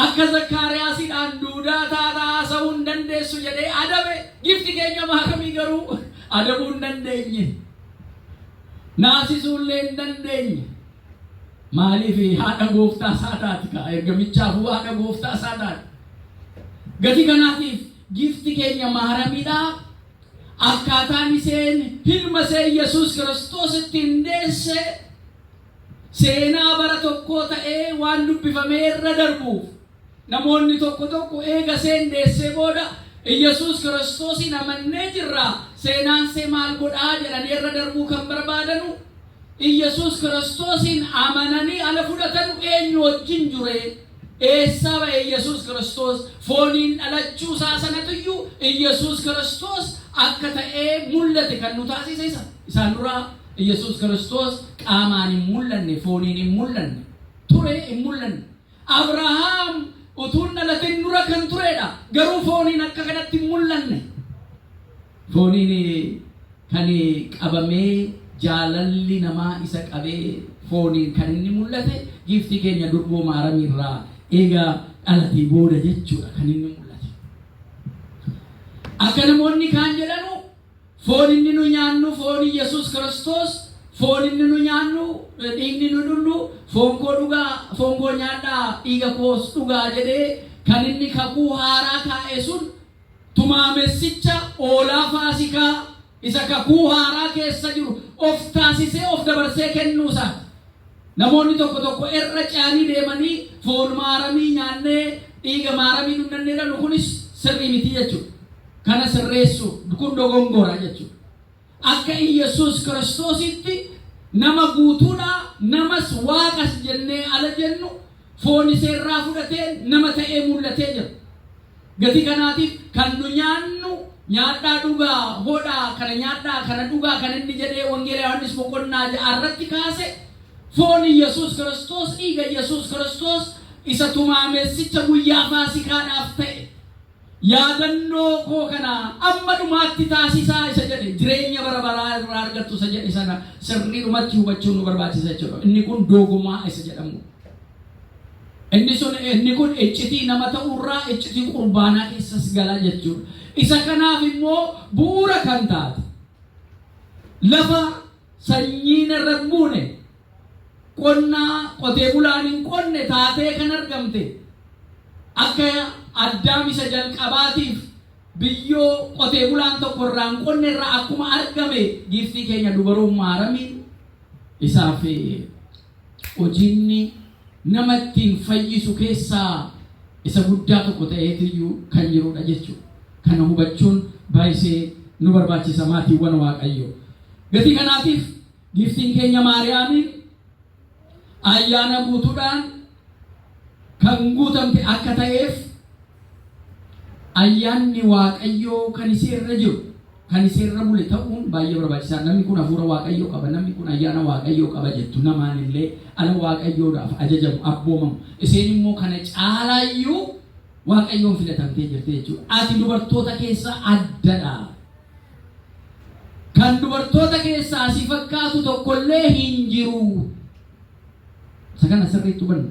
Akka Zakkaariyaasiidhaan duudaa taataa, haasa'uu hin dandeessu," jedhee adabe. Gifti keenya Maaramii garuu adabuu hin dandeenye. Naasisuullee hin dandeenye. Maaliif? Haadha gooftaa isaa taati kaa, ergamichaafuu haadha gooftaa isaa taati. Gati kanaatiif gifti keenya Maaramiidhaa akkaataan isheen ilma ishee Yesuus Kiristoos ittiin deesse seenaa bara tokkoo ta'ee waan dubbifamee irra darbuuf, namoonni tokko tokko eega isheen deessee booda Yesuus Kiristoosiin amannee jirra, seenaan see maal godhaa jedhanii irra darbuu kan barbaadanu, Yesuus Kiristoosiin amananii ala fudhatanu, eenyu wajjin jure, eessaa ba'e Yesuus Kiristoos, fooniin dhalachuu isaa sanatuyyuu Yesuus Kiristoos akka ta'ee mul'ate kan nu taasise isa. Isaan duraa Yesuus Kiristoos qaamaan hin mul'anne, fooniin hin mul'anne ture, hin mul'anne. Abrahaam utuu hin dhalatin dura kan turedha, garuu fooniin akka kanatti hin mul'anne. Fooniin kan qabamee, jaalalli namaa isa qabee, fooniin kan inni mul'ate giiftii keenya durboo Maaramiirraa eega dhalatee booda jechuudha kan inni mul'ate. Akka namoonni kaan jedhanu, foon inni nu nyaannu foon Yesuus Kiristoos, foon inni nu nyaannu, dhiigni nu dhugnu, "Foon koo dhugaa, foon koo nyaadhaa, dhiiga koos dhugaa," jedhee kan inni kakuu haaraa kaa'e sun tumaamessicha oolaa Faasikaa isa kakuu haaraa keessa jiru of taasisee of dabarsee kennuu isaati. Namoonni tokko tokko irra ce'anii deemanii foon Maaramii nyaannee dhiiga Maaramii dhugnannee jedhu, kunis sirrii miti jechuudha. Kana sirreessu kun dogongora jechuudha. Akka Iyyasuus Kiristoositti nama guutuudha, namas waaqas jennee ala jennu, foon iseerraa fudhatee nama ta'ee mul'atee jira. Gatii kanaatiif kan nu nyaannu, "Nyaadhaa dhugaa, hodhaa kana nyaadhaa, kana dhugaa," kan inni jedhee Wangeela Yohaannis boqonnaa 6 irratti kaase, foon Iyyasuus Kiristoos, dhiiga Iyyasuus Kiristoos isa tumaamessicha guyyaa Faasikaadhaaf ta'e, "Yaadannoo koo kana amma dhumaatti taasisaa," isa jedhe, jireenya bara baraa irraa argattu isa jedhe sana sirriidhumatti hubachuun nu barbaachisa jechuudha. Inni kun doogumaa isa jedhamu. Inni sun, inni kun iccitii nama ta'urraa iccitii qurbaanaa keessas gala jechuudha. Isa kanaaf immoo bu'uura kan taate, lafa sanyiin irra hin buune, qonnaa qotee bulaan hin qonne taatee kan argamte, akka Addaam isa jalqabaatiif biyyoo qotee bulaan tokko irraa hin qonne irraa akkuma argame, giiftii keenya dubaroo Maaramiin isaaf hojiinni nama ittiin fayyisu keessaa isa guddaa tokko ta'eetiyyuu kan jirudha jechuudha. Kana hubachuun baay'isee nu barbaachisa, maatiiwwan Waaqayyoo. Gatii kanaatiif giiftiin keenya Maariyaamiin ayyaana guutuudhaan kan guutamte akka ta'eef, ayyaanni Waaqayyoo kan isheerra jiru, kan isheerra bule ta'uun baay'ee barbaachisaa. Namni kun hafuura Waaqayyoo qaba, namni kun ayyaana Waaqayyoo qaba jettu, namaan illee ala Waaqayyoodhaaf ajajamu, abboomamu. Isheen immoo kana caalaayyuu Waaqayyoon filatamtee jirti jechuudha. Ati dubartoota keessaa addadha. Kan dubartoota keessaa si fakkaatu tokkollee hin jiru. Isa kana sirriitti hubannu.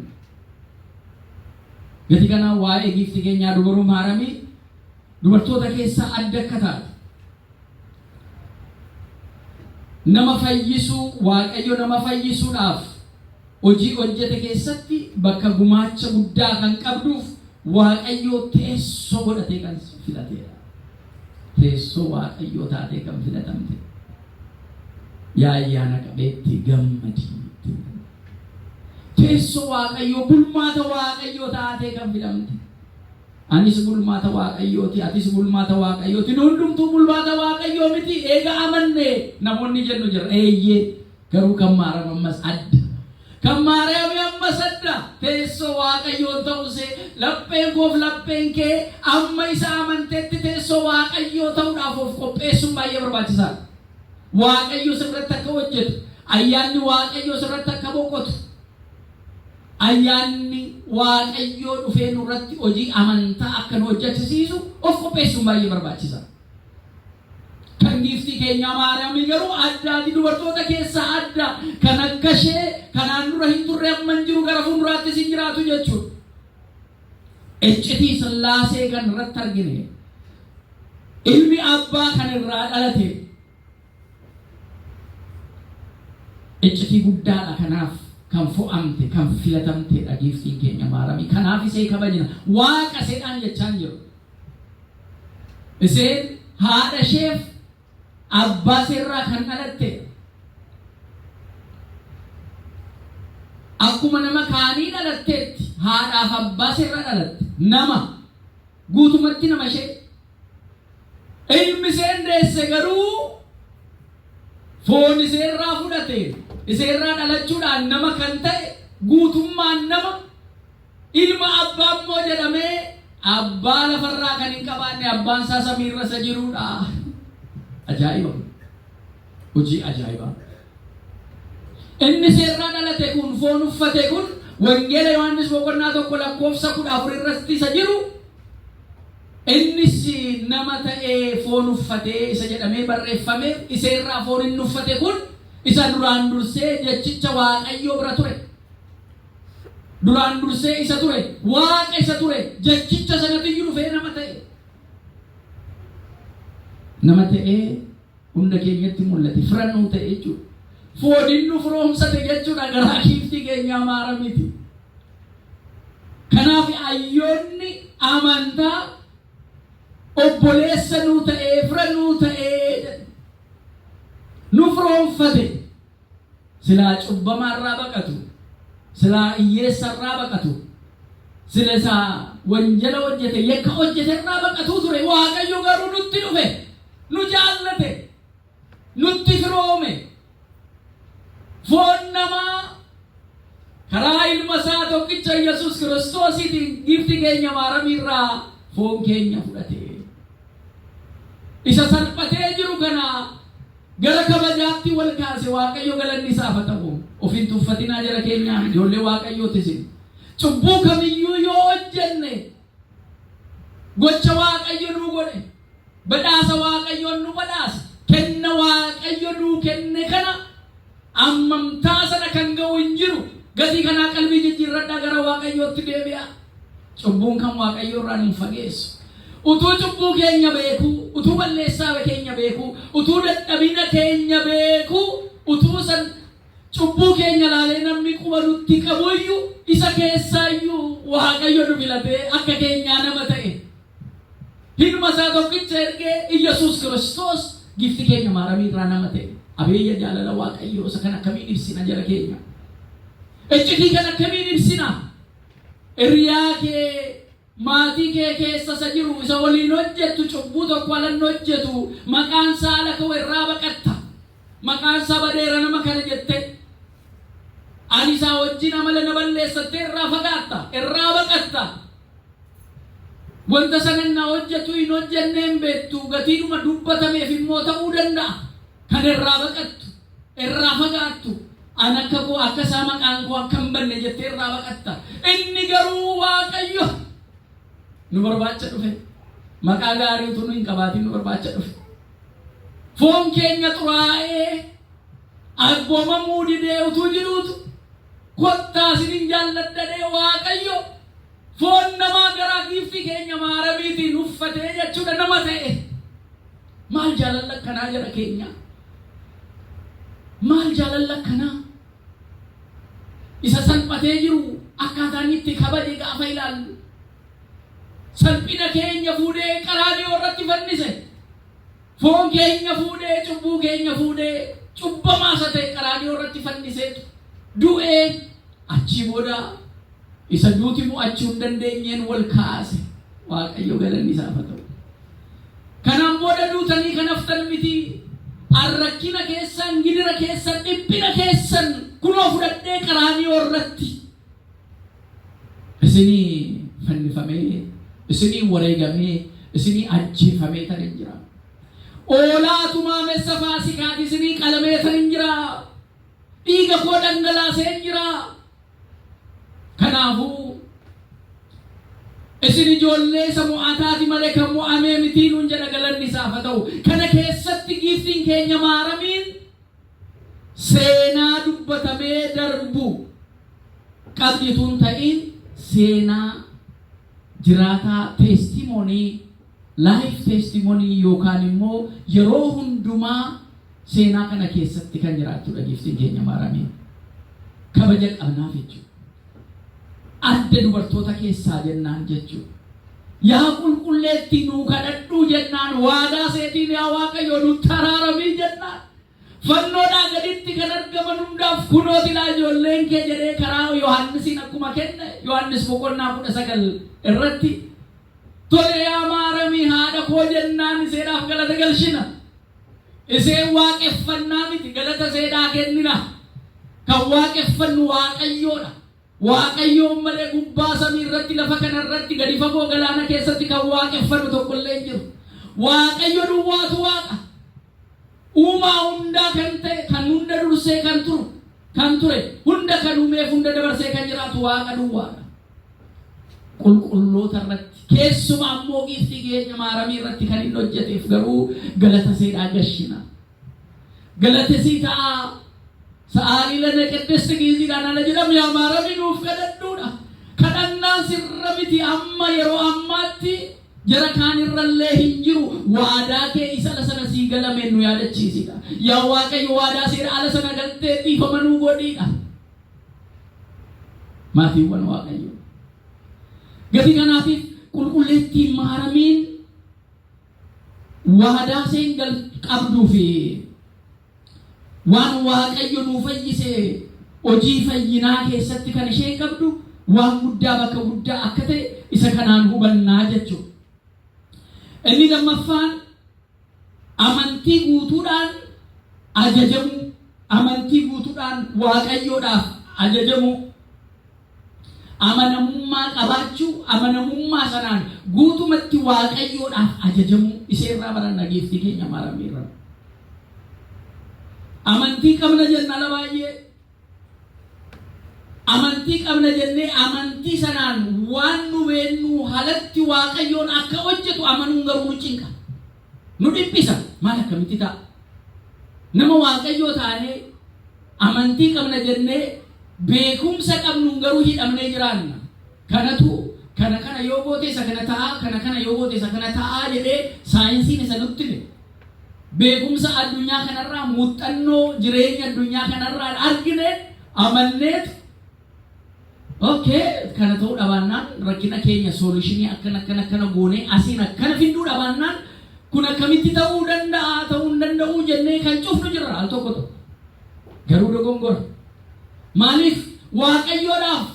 Gati kanaa waa'ee giifti keenyaa dubaruu Maaramii dubartoota keessaa adda akka taate. Nama fayyisuu, Waaqayyo nama fayyisuudhaaf hojii hojjete keessatti bakka gumaacha guddaa kan qabduuf Waaqayyoo teessoo godhatee kan filateedha. Teessoo Waaqayyoo taatee kan filatamte. Yaa ayyaana qabeetti gammadi. Teessoo Waaqayyoo, bulmaata Waaqayyoo taatee kan filamte. Anis bulmaata Waaqayyooti, atis bulmaata Waaqayyooti, nu hundumtuu bulmaata Waaqayyoo miti eega amanne namoonni jennu jira. Eeyyee, garuu kan Maariyaam ammas adda. Kan Maariyaam ammas adda. Teessoo Waaqayyoon ta'uusee lapheen koof lapheen kee amma isa amantetti teessoo Waaqayyoo ta'uudhaaf of qopheessuun baay'ee barbaachisaadha. Waaqayyo sirratti akka hojjetu, ayyaanni Waaqayyoo sirratti akka boqotu, ayyaanni Waaqayyoo dhufee nurratti hojii amantaa akka nu hojjechisiisu of qopheessuun baay'ee barbaachisaadha. Kan giiftii keenyaa Maariyaamii garuu addaati, dubartoota keessaa adda. Kan akka ishee kanaan dura hin turre, amma hin jiru, gara fuulduraattis hin jiraatu jechuudha. Iccitii Sillaasee kan irratti argine, ilmi abbaa kan irraa dhalate iccitii guddaadha. Kanaaf kan fo'amte, kan filatamtedha giiftiin keenya Maaramii. Kanaaf isee kabajna. Waaqa iseedhaan jechaan jiru. Isheen haadha isheef abbaa iseerraa kan dhalatte, akkuma nama kaanii dhalatteetti haadhaaf abbaa iseerraa dhalatte. Nama guutumatti nama ishee. Ilmi isheen deesse garuu foon iseerraa fudhate, iseerraa dhalachuudhaan nama kan ta'e, guutummaan nama, ilma abbaa immoo jedhamee abbaa lafarraa kan hin qabaanne, abbaan isaa samiirra isa jirudha. Ajaa'iba! Hojii ajaa'ibaa! Inni iseerraa dhalate kun, foon uffate kun, Wangeela Yohaannis boqonnaa 1 lakkoofsa 14 irratti isa jiru, innis nama ta'ee foon uffatee isa jedhamee barreeffame, iseerraa foon inni uffate kun isa duraan dursee jechicha Waaqayyoo bira ture. Duraan dursee isa ture, Waaqa isa ture, jechicha sanatiyyuu dhufee nama ta'e. Nama ta'ee hunda keenyatti mul'ate, fira nuu ta'e jechuudha. Foon inni firoomsate jechuudha garaa giiftii keenyaa Maaramiiti. Kanaaf ayyoonni amantaa obboleessa nuu ta'ee, fira nuu ta'ee nu firoomfate. Silaa cubbamaarraa baqatu, silaa hiyyeessarraa baqatu, sila isaa wanjala hojjete, yakka hojjeterraa baqatuu ture. Waaqayyo garuu nutti dhufe, nu jaallate, nutti firoome. Foon namaa karaa ilma isaa tokkicha Yesuus Kiristoosiitiin giifti keenya Maaramiirraa foon keenya fudhate. Isa salphatee jiru kana gara kabajaatti wal kaase Waaqayyo, galanni isaaf haa ta'u. Of hin tuffatinaa jara keenyaa, ijoollee Waaqayyooti isin. Cubbuu kamiyyuu yoo hojjenne, gocha Waaqayyo nuu godhe, badhaasa Waaqayyoon nu badhaase, kenna Waaqayyo nuu kenne kana ammamtaa sana kan ga'u hin jiru. Gatii kanaa qalbii jijjiirradhaa, gara Waaqayyootti deebi'aa. Cubbuun kan Waaqayyo irraa nu fageessu. Utuu cubbuu keenya beekuu, utuu balleessaa keenya beekuu, utuu dadhabina keenya beekuu, utuu san cubbuu keenya laalee namni quba nutti qabuyyuu, isa keessaayyuu Waaqayyo nu filatee akka keenyaa nama ta'e. Ilma isaa tokkicha ergee Iyyasuus Kiristoos giifti keenya Maaramii irraa nama ta'e. Abeeyya jaalala Waaqayyoo isa kan akkamiin ibsina jara keenya? Iccitii kan akkamiin ibsina? Hiriyaa kee, maatii kee keessa isa jiru, isa waliin hojjettu, cubbuu tokko alan hojjetu, maqaan isaa ala ka'u irraa baqatta. Maqaan isaa badeera nama kana jette. Ani isaa wajjin amala na balleessattee irraa fagaatta, irraa baqatta. Wanta sana na hojjetu hin hojjenneen beektu, gatiidhuma dubbatameef immoo ta'uu danda'a. Kan irraa baqattu, irraa fagaattu, an akka koo akka isaa maqaan koo akka hin banne jettee irraa baqatta. Inni garuu Waaqayyo Nu barbaacha dhufe. Maqaa gaarii utuu nu hin qabaatin nu barbaacha dhufe. Foon keenya xuraa'ee abboomamuu didee utuu jiruutu kottaa isinin jaalladhadhee Waaqayyo foon namaa garaa giiftii keenya Maaramiitiin uffatee jechuudha nama ta'e. Maal jaalalla akkanaa jara keenya? Maal jaalalla akkanaa? Isa salphatee jiru akkaataa inni itti kabaje gaafa ilaallu. Salphina keenya fuudhee qaraaniyoo irratti fannise. Foon keenya fuudhee, cubbuu keenya fuudhee, cubbamaa isa ta'e qaraaniyoo irratti fanniseetu du'ee achii booda isa duuti mo'achuu hin dandeenyeen wal kaase. Waaqayyo galanni isaaf haa ta'u. Kanaan booda duutanii kan haftan miti. Arrakkina keessan, gidira keessan, dhiphina keessan kunoo fudhadhee qaraaniyoo irratti isinii fannifamee, isinii wareegamee, isinii ajjeefamee tan hin jira. Oolaa tumaamessa Faasikaati isinii qalamee tan hin jira. Dhiiga koo dhangalaasee hin jira. Kanaafuu isin ijoollee isa mo'ataati malee kan mo'amee mitii nuun jedha, galanni isaaf haa ta'u. Kana keessatti giiftiin keenya Maaramiin seenaa dubbatamee darbu qabdituun ta'iin seenaa jiraataa, testimony, life testimony, yookaan immoo yeroo hundumaa seenaa kana keessatti kan jiraattudha giiftiin keenya Maaramiin. Kabaja qabnaaf jechuudha. Adda dubartoota keessaa jennaan jechuudha. Yaa qulqulleettii nuu kadhadhuu jennaan, waadaa seetiin yaa Waaqayyo nu taraaramii jennaan. Fannoodhaa gaditti kan argaman hundaaf kunoo silaa ijoolleen kee jedhee karaa Yohaannisiin akkuma kenne, Yohaannis boqonnaa 19 irratti, tole yaa Maaramii haadha koo jennaan iseedhaaf galata galchina. Iseen waaqeffannaa miti, galata iseedhaa kennina. Kan waaqeffannu Waaqayyoodha. Waaqayyoon malee gubbaa samii irratti, lafa kana irratti, gadi fagoo galaana keessatti kan waaqeffannu tokkollee hin jiru. Waaqayyo duwwaatu Waaqa. Uumaa hundaa kan ta'e, kan hunda dursee kan turu, kan ture, hunda kan uumeef hunda dabarsee kan jiraatu Waaqa duwwaadha. Qulqulloota irratti, keessumaa immoo giiftii keenya Maaramii irratti kan inni hojjeteef garuu galata seedhaa gashina. Galata sii ta'a. ሰአሊ ለነ ቅድስት giiziidhaan ala jedhamu yaa Maaramii nuuf kadhadhuudha. Kadhannaan sirra miti, amma yeroo ammaatti jara kaan irrallee hin jiru. Waadaa kee isa ala sana sii galameen nu yaadachiisidha. Yaa Waaqayyo, waadaa seera ala sana galtee dhiifama nuu godhiidha. Maatiiwwan Waaqayyo. Gatii kanaatiif qulqulleettiin Maaramiin waadaa seen qabduu fi waan Waaqayyo nuu fayyise hojii fayyinaa keessatti kan isheen qabdu waan guddaa, bakka guddaa akka ta'e isa kanaan hubannaa jechuudha. Inni lammaffaan amantii guutuudhaan ajajamuu, amantii guutuudhaan Waaqayyoodhaaf ajajamuu, amanamummaa qabaachuu, amanamummaa sanaan guutumatti Waaqayyoodhaaf ajajamuu iseerraa baranna giiftii keenya Maaramiirra. Amantii qabna jenna ala baay'ee. Amantii qabna jennee amantii sanaan waan nu beennu halatti Waaqayyoon akka hojjetu amanuun garuu nu cinqa. Nu dhiphisa. Maal, akkamitti ta'a? Nama Waaqayyoo taanee amantii qabna jennee beekumsa qabnuun garuu hidhamnee jiraanna. Kanatu kana kana yoo goote isa kana ta'a, kana kana yoo goote isa kana ta'a jedhee saayinsiin isa nutti hime. Beekumsa addunyaa kanarraa, muuxannoo jireenya addunyaa kanarraa argine amanneetu, okay, kana ta'uu dhabaannaan rakkina keenya solution akkana akkana akkana goonee asiin akkana finduu dhabaannaan kun akkamitti ta'uu danda'a, ta'uu hin danda'uu jennee kan cufnu jirra al tokko tokko. Garuu dogongora. Maaliif? Waaqayyoodhaaf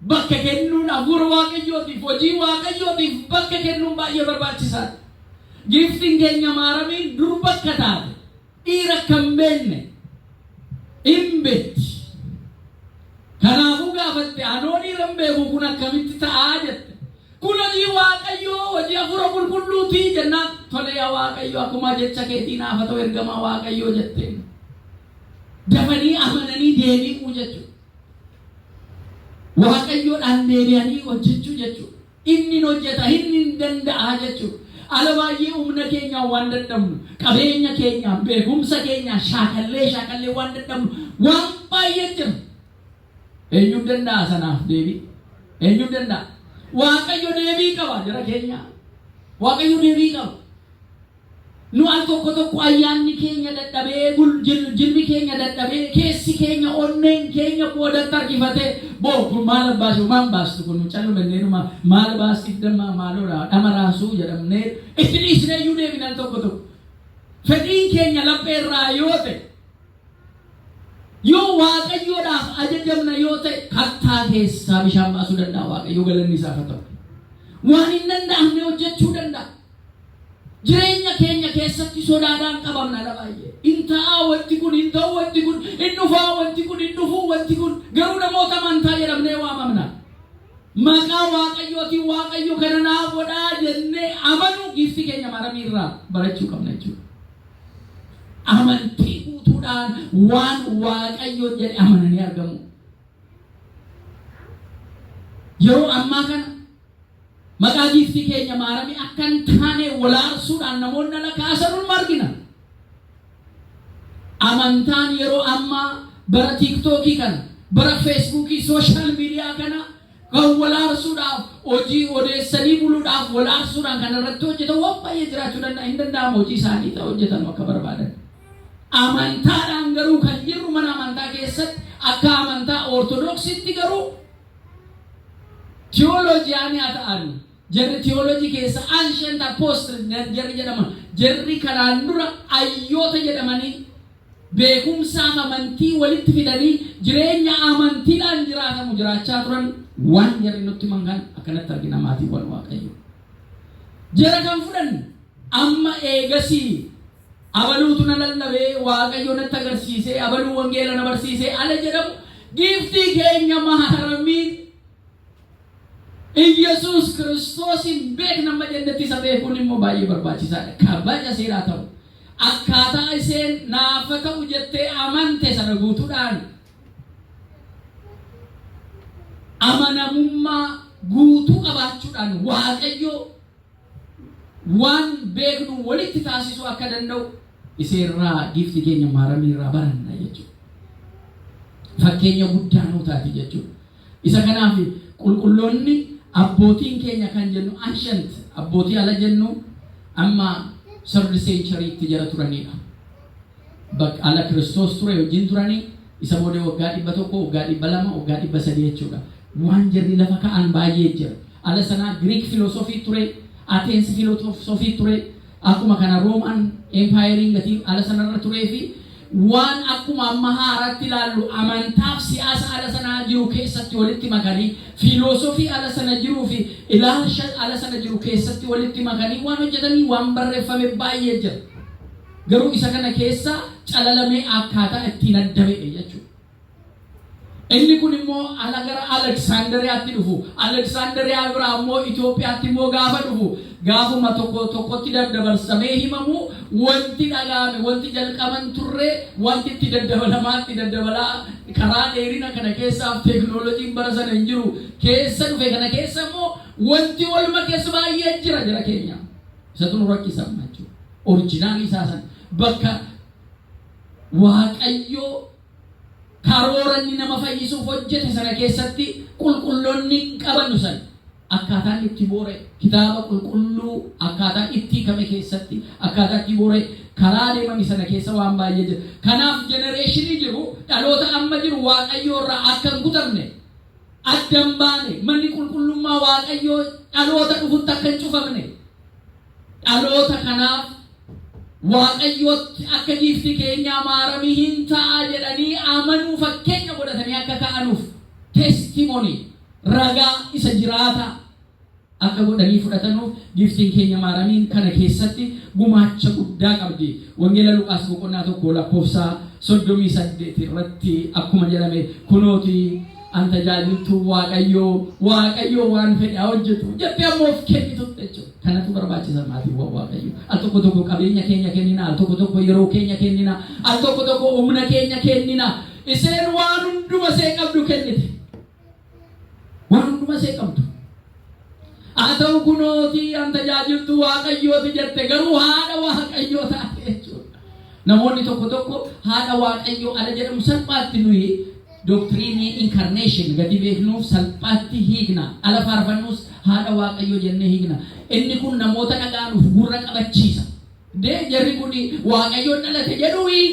bakka kennuun, hafuura Waaqayyootiif, hojii Waaqayyootiif bakka kennuun baay'ee barbaachisaadha. Giiftiin keenya Maaramiin dur bakka taate dhiira akka hin beekne hin beekti. Kanaafuu gaafatte, "Anoo dhiira hin beeku, kun akkamitti ta'aa?" jette. "Kun hojii Waaqayyoo, hojii hafuura qulqulluutii" jennaan, "Tole yaa Waaqayyo, akkuma jecha keetii naaf haa ta'u, ergamaa Waaqayyoo" jetteen. Dafanii amananii deebi'uu jechuudha. Waaqayyoodhaan deebi'anii hojjechuu jechuudha. Inni hin hojjeta, inni hin danda'a jechuudha. Ala baay'ee humna keenyaan waan dadhabnu, qabeenya keenyaan, beekumsa keenyaan shaakallee shaakallee waan dadhabnu waan baay'ee jira. Eenyuun danda'a sanaaf deebii? Eenyuun danda'a? Waaqayyo deebii qaba jara keenya. Waaqayyo deebii qaba. Nu al tokko tokko ayyaanni keenya dadhabee, jilbi keenya dadhabee, keessi keenya, onneen keenya boodatti harkifatee, boo kun maal abbaasu, maal baastu kun callumanneenuma maal baastiif damma maaloodha dhama raasuu jedhamnee itti dhiisnee iyyuu deebina al tokko tokko. Fedhiin keenya laphee irraa yoo ta'e, yoo Waaqayyoodhaaf ajajamna yoo ta'e, kattaa keessaa bishaan baasuu danda'a Waaqayyo, galanni isaaf haa ta'u. Waan hin danda'amne hojjechuu danda'a. Jireenya keenya keessatti sodaadhaan qabamna ala baay'ee. Hin ta'aa wanti kun, hin ta'u wanti kun, hin dhufaa wanti kun, hin dhufuu wanti kun. Garuu namoota amantaa jedhamnee waamamna. Maqaa Waaqayyootiin Waaqayyo kana naa godhaa jennee amanuu giiftii keenya Maaramii irraa barachuu qabna jechuudha. Amantii guutuudhaan waan Waaqayyo jedhe amananii argamu. Yeroo ammaa kana maqaa giiftii keenya Maaramii akka hin taane walaarsuudhaan namoonni ala kaasan ulma argina. Amantaan yeroo ammaa bara TikTokii kana, bara Facebookii, social media kana kan walaarsuudhaaf, hojii odeessanii buluudhaaf walaarsuudhaan kan irratti hojjetan waan baay'ee jiraachuu danda'a. Hin danda'amu, hojii isaanii ta'u hojjetan akka barbaadan. Amantaadhaan garuu kan jirru mana amantaa keessatti akka amantaa Ortodoksiitti garuu theologianii haa ta'an, jarri theology keessa ancient apostle jarri jedhaman, jarri kanaan dura ayyoota jedhamanii beekumsaaf amantii walitti fidanii jireenya amantiidhaan jiraatamu jiraachaa turan, waan jarri nutti himan kan akkanatti argina, maatiiwwan Waaqayyo. Jara kan fudhanne amma eegasii abaluutu na lallabee, Waaqayyo natti agarsiisee, abaluu wangeela na barsiisee ala jedhamu, giiftii keenya Maaramiin Iyyasuus Kiristoosin beekna amma jennetti isa beekuun immoo baay'ee barbaachisaadha. Kabaja seeraa ta'u. Akkaataa isheen naafa ta'u jettee amante sana guutuudhaan amanamummaa guutuu qabaachuudhaan Waaqayyo waan beeknu walitti taasisuu akka danda'u iseerraa, giifti keenya Maaramii irraa baranna jechuudha. Fakkeenya guddaa nuu taati jechuudha. Isa kanaaf qulqulloonni abbootiin keenya kan jennu, ancient abbootii ala jennu, amma third centurytti jara turanidha. Bakka ala Kiristoos ture wajjin turanii isa booda waggaa 100, waggaa 200, waggaa 300 jechuudha. Waan jarri lafa ka'an baay'ee jira. Ala sanaa Greek philosophy ture, Athens philosophy ture, akkuma kana Roman Empire gatii ala sanarra turee fi waan akkuma amma haaraatti ilaallu amantaaf siyaasa ala sanaa jiru keessatti walitti makanii, filoosofii ala sana jiruu fi ilaalcha ala sana jiru keessatti walitti makanii waan hojjetanii waan barreeffame baay'ee jira. Garuu isa kana keessa calalamee akkaataa ittiin adda ba'e jechuudha. Inni kun immoo ala gara Aleksaandariyaatti dhufu. Aleksaandariyaa biraa immoo Itoophiyaatti immoo gaafa dhufu, gaafuma tokko tokkotti daddabarsamee himamu, wanti dhaga'ame, wanti jalqaban turre, wanti itti daddabalamaa itti daddabalaa karaa dheerina kana keessaaf teeknooloojiin bara sana hin jiru keessa dhufe kana keessa immoo wanti walma keessa baay'ee jira, jara keenya. Isatu nu rakkisa jechuudha. Originalii isaa sana bakka Waaqayyo karoora inni nama fayyisuuf hojjete sana keessatti qulqulloonni qabannu sana akkaataan itti boore, kitaaba qulqulluu akkaataa itti hiikame keessatti akkaataa itti boore, karaa deemame sana keessa waan baay'ee jira. Kanaaf generationii jiru, dhaloota amma jiru, Waaqayyoo irraa akka hin kutamne, adda hin baane, manni qulqullummaa Waaqayyoo dhaloota dhufutti akka hin cufamne, dhaloota kanaaf Waaqayyootti akka giiftii keenyaa Maaramii hin ta'a jedhanii amanuu fakkeenya godhatanii akka ka'anuuf, testimony, ragaa isa jiraataa akka godhanii fudhatanuuf, giiftiin keenya Maaramiin kana keessatti gumaacha guddaa qabdi. Wangeela Luqaas boqonnaa 1 lakkoofsa 38 irratti akkuma jedhame, kunooti an tajaajiltuu Waaqayyoo, Waaqayyoo waan fedhe haa hojjetu jettee ammoo of kennitutti jechuudha. Kanatu barbaachisa, maatiiwwan Waaqayyo. Al tokko tokko qabeenya keenya kennina, al tokko tokko yeroo keenya kennina, al tokko tokko humna keenya kennina. Isheen waan hunduma ishee qabdu kennite. Waan hunduma ishee qabdu. Haa ta'u kunootii an tajaajiltuu Waaqayyooti jette, garuu haadha Waaqayyoo taate jechuudha. Namoonni tokko tokko haadha Waaqayyoo ala jedhamu salphaatti nuyi doctrine incarnation gadi beeknuuf salphaatti hiikna. Ala faarfannuus haadha Waaqayyoo jennee hiikna. Inni kun namoota dhaga'anuuf gurra qabachiisa. Dee jarri kun Waaqayyoon dhalate jedhuuyi.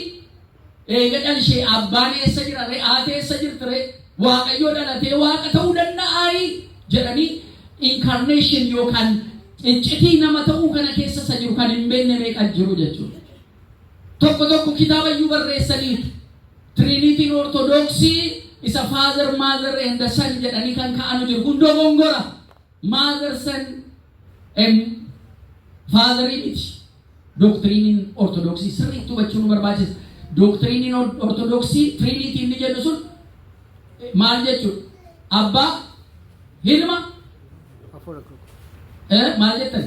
Eega dhalshee abbaan eessa jira ree? Haati eessa jirti ree? Waaqayyoo dhalatee Waaqa ta'uu danda'aayi? Jedhanii incarnation yookaan iccitii nama ta'uu kana keessa isa jiru kan hin beekne meeqa jiru jechuudha. Tokko tokko kitaaba iyyuu barreessaniitu. Trinityn Ortodoksii isa Father, Mother and the Son jedhanii kan ka'anu jiru. Kun dogongora. Mother, Son and Father miti. Doctrineiin Ortodoksii sirriitti hubachuu nu barbaachisa. Doctrineiin Ortodoksii Trinity inni jennu sun maal jechuudha? Abbaa, Ilma, maal jettan?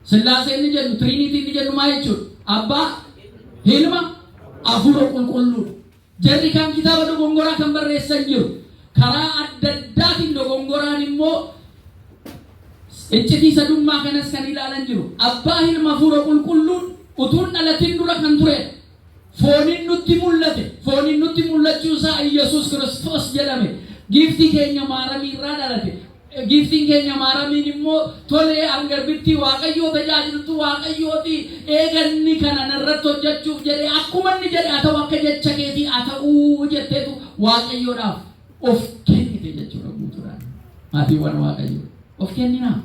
Sillaasee inni jennu, Trinity inni jennu maal jechuudha? Abbaa, Ilma, Hafuura Qulqulluu. Jarri kan kitaaba dogongoraa kan barreessan jiru. Karaa adda addaatiin dogongoraan immoo iccitii sadummaa kanas kan ilaalan jiru. Abbaa, Ilma, Hafuura Qulqulluun utuun dhalatin dura kan turedha. Fooniin nutti mul'ate. Fooniin nutti mul'achuu isaa Iyyasuus Kiristoos jedhame. Giiftii keenya Maaramii irraa dhalate. Giiftiin keenya Maaramiin immoo tolee hangarbittii Waaqayyoo tajaajiltu Waaqayyooti eeganni kana narratti hojjechuuf jedhee akkuma inni jedhe haa ta'u, akka jecha keetii haa ta'uu jetteetu Waaqayyoodhaaf of kennite jechuudha guutuudhaan. Maatiiwwan Waaqayyoo of kenninaa.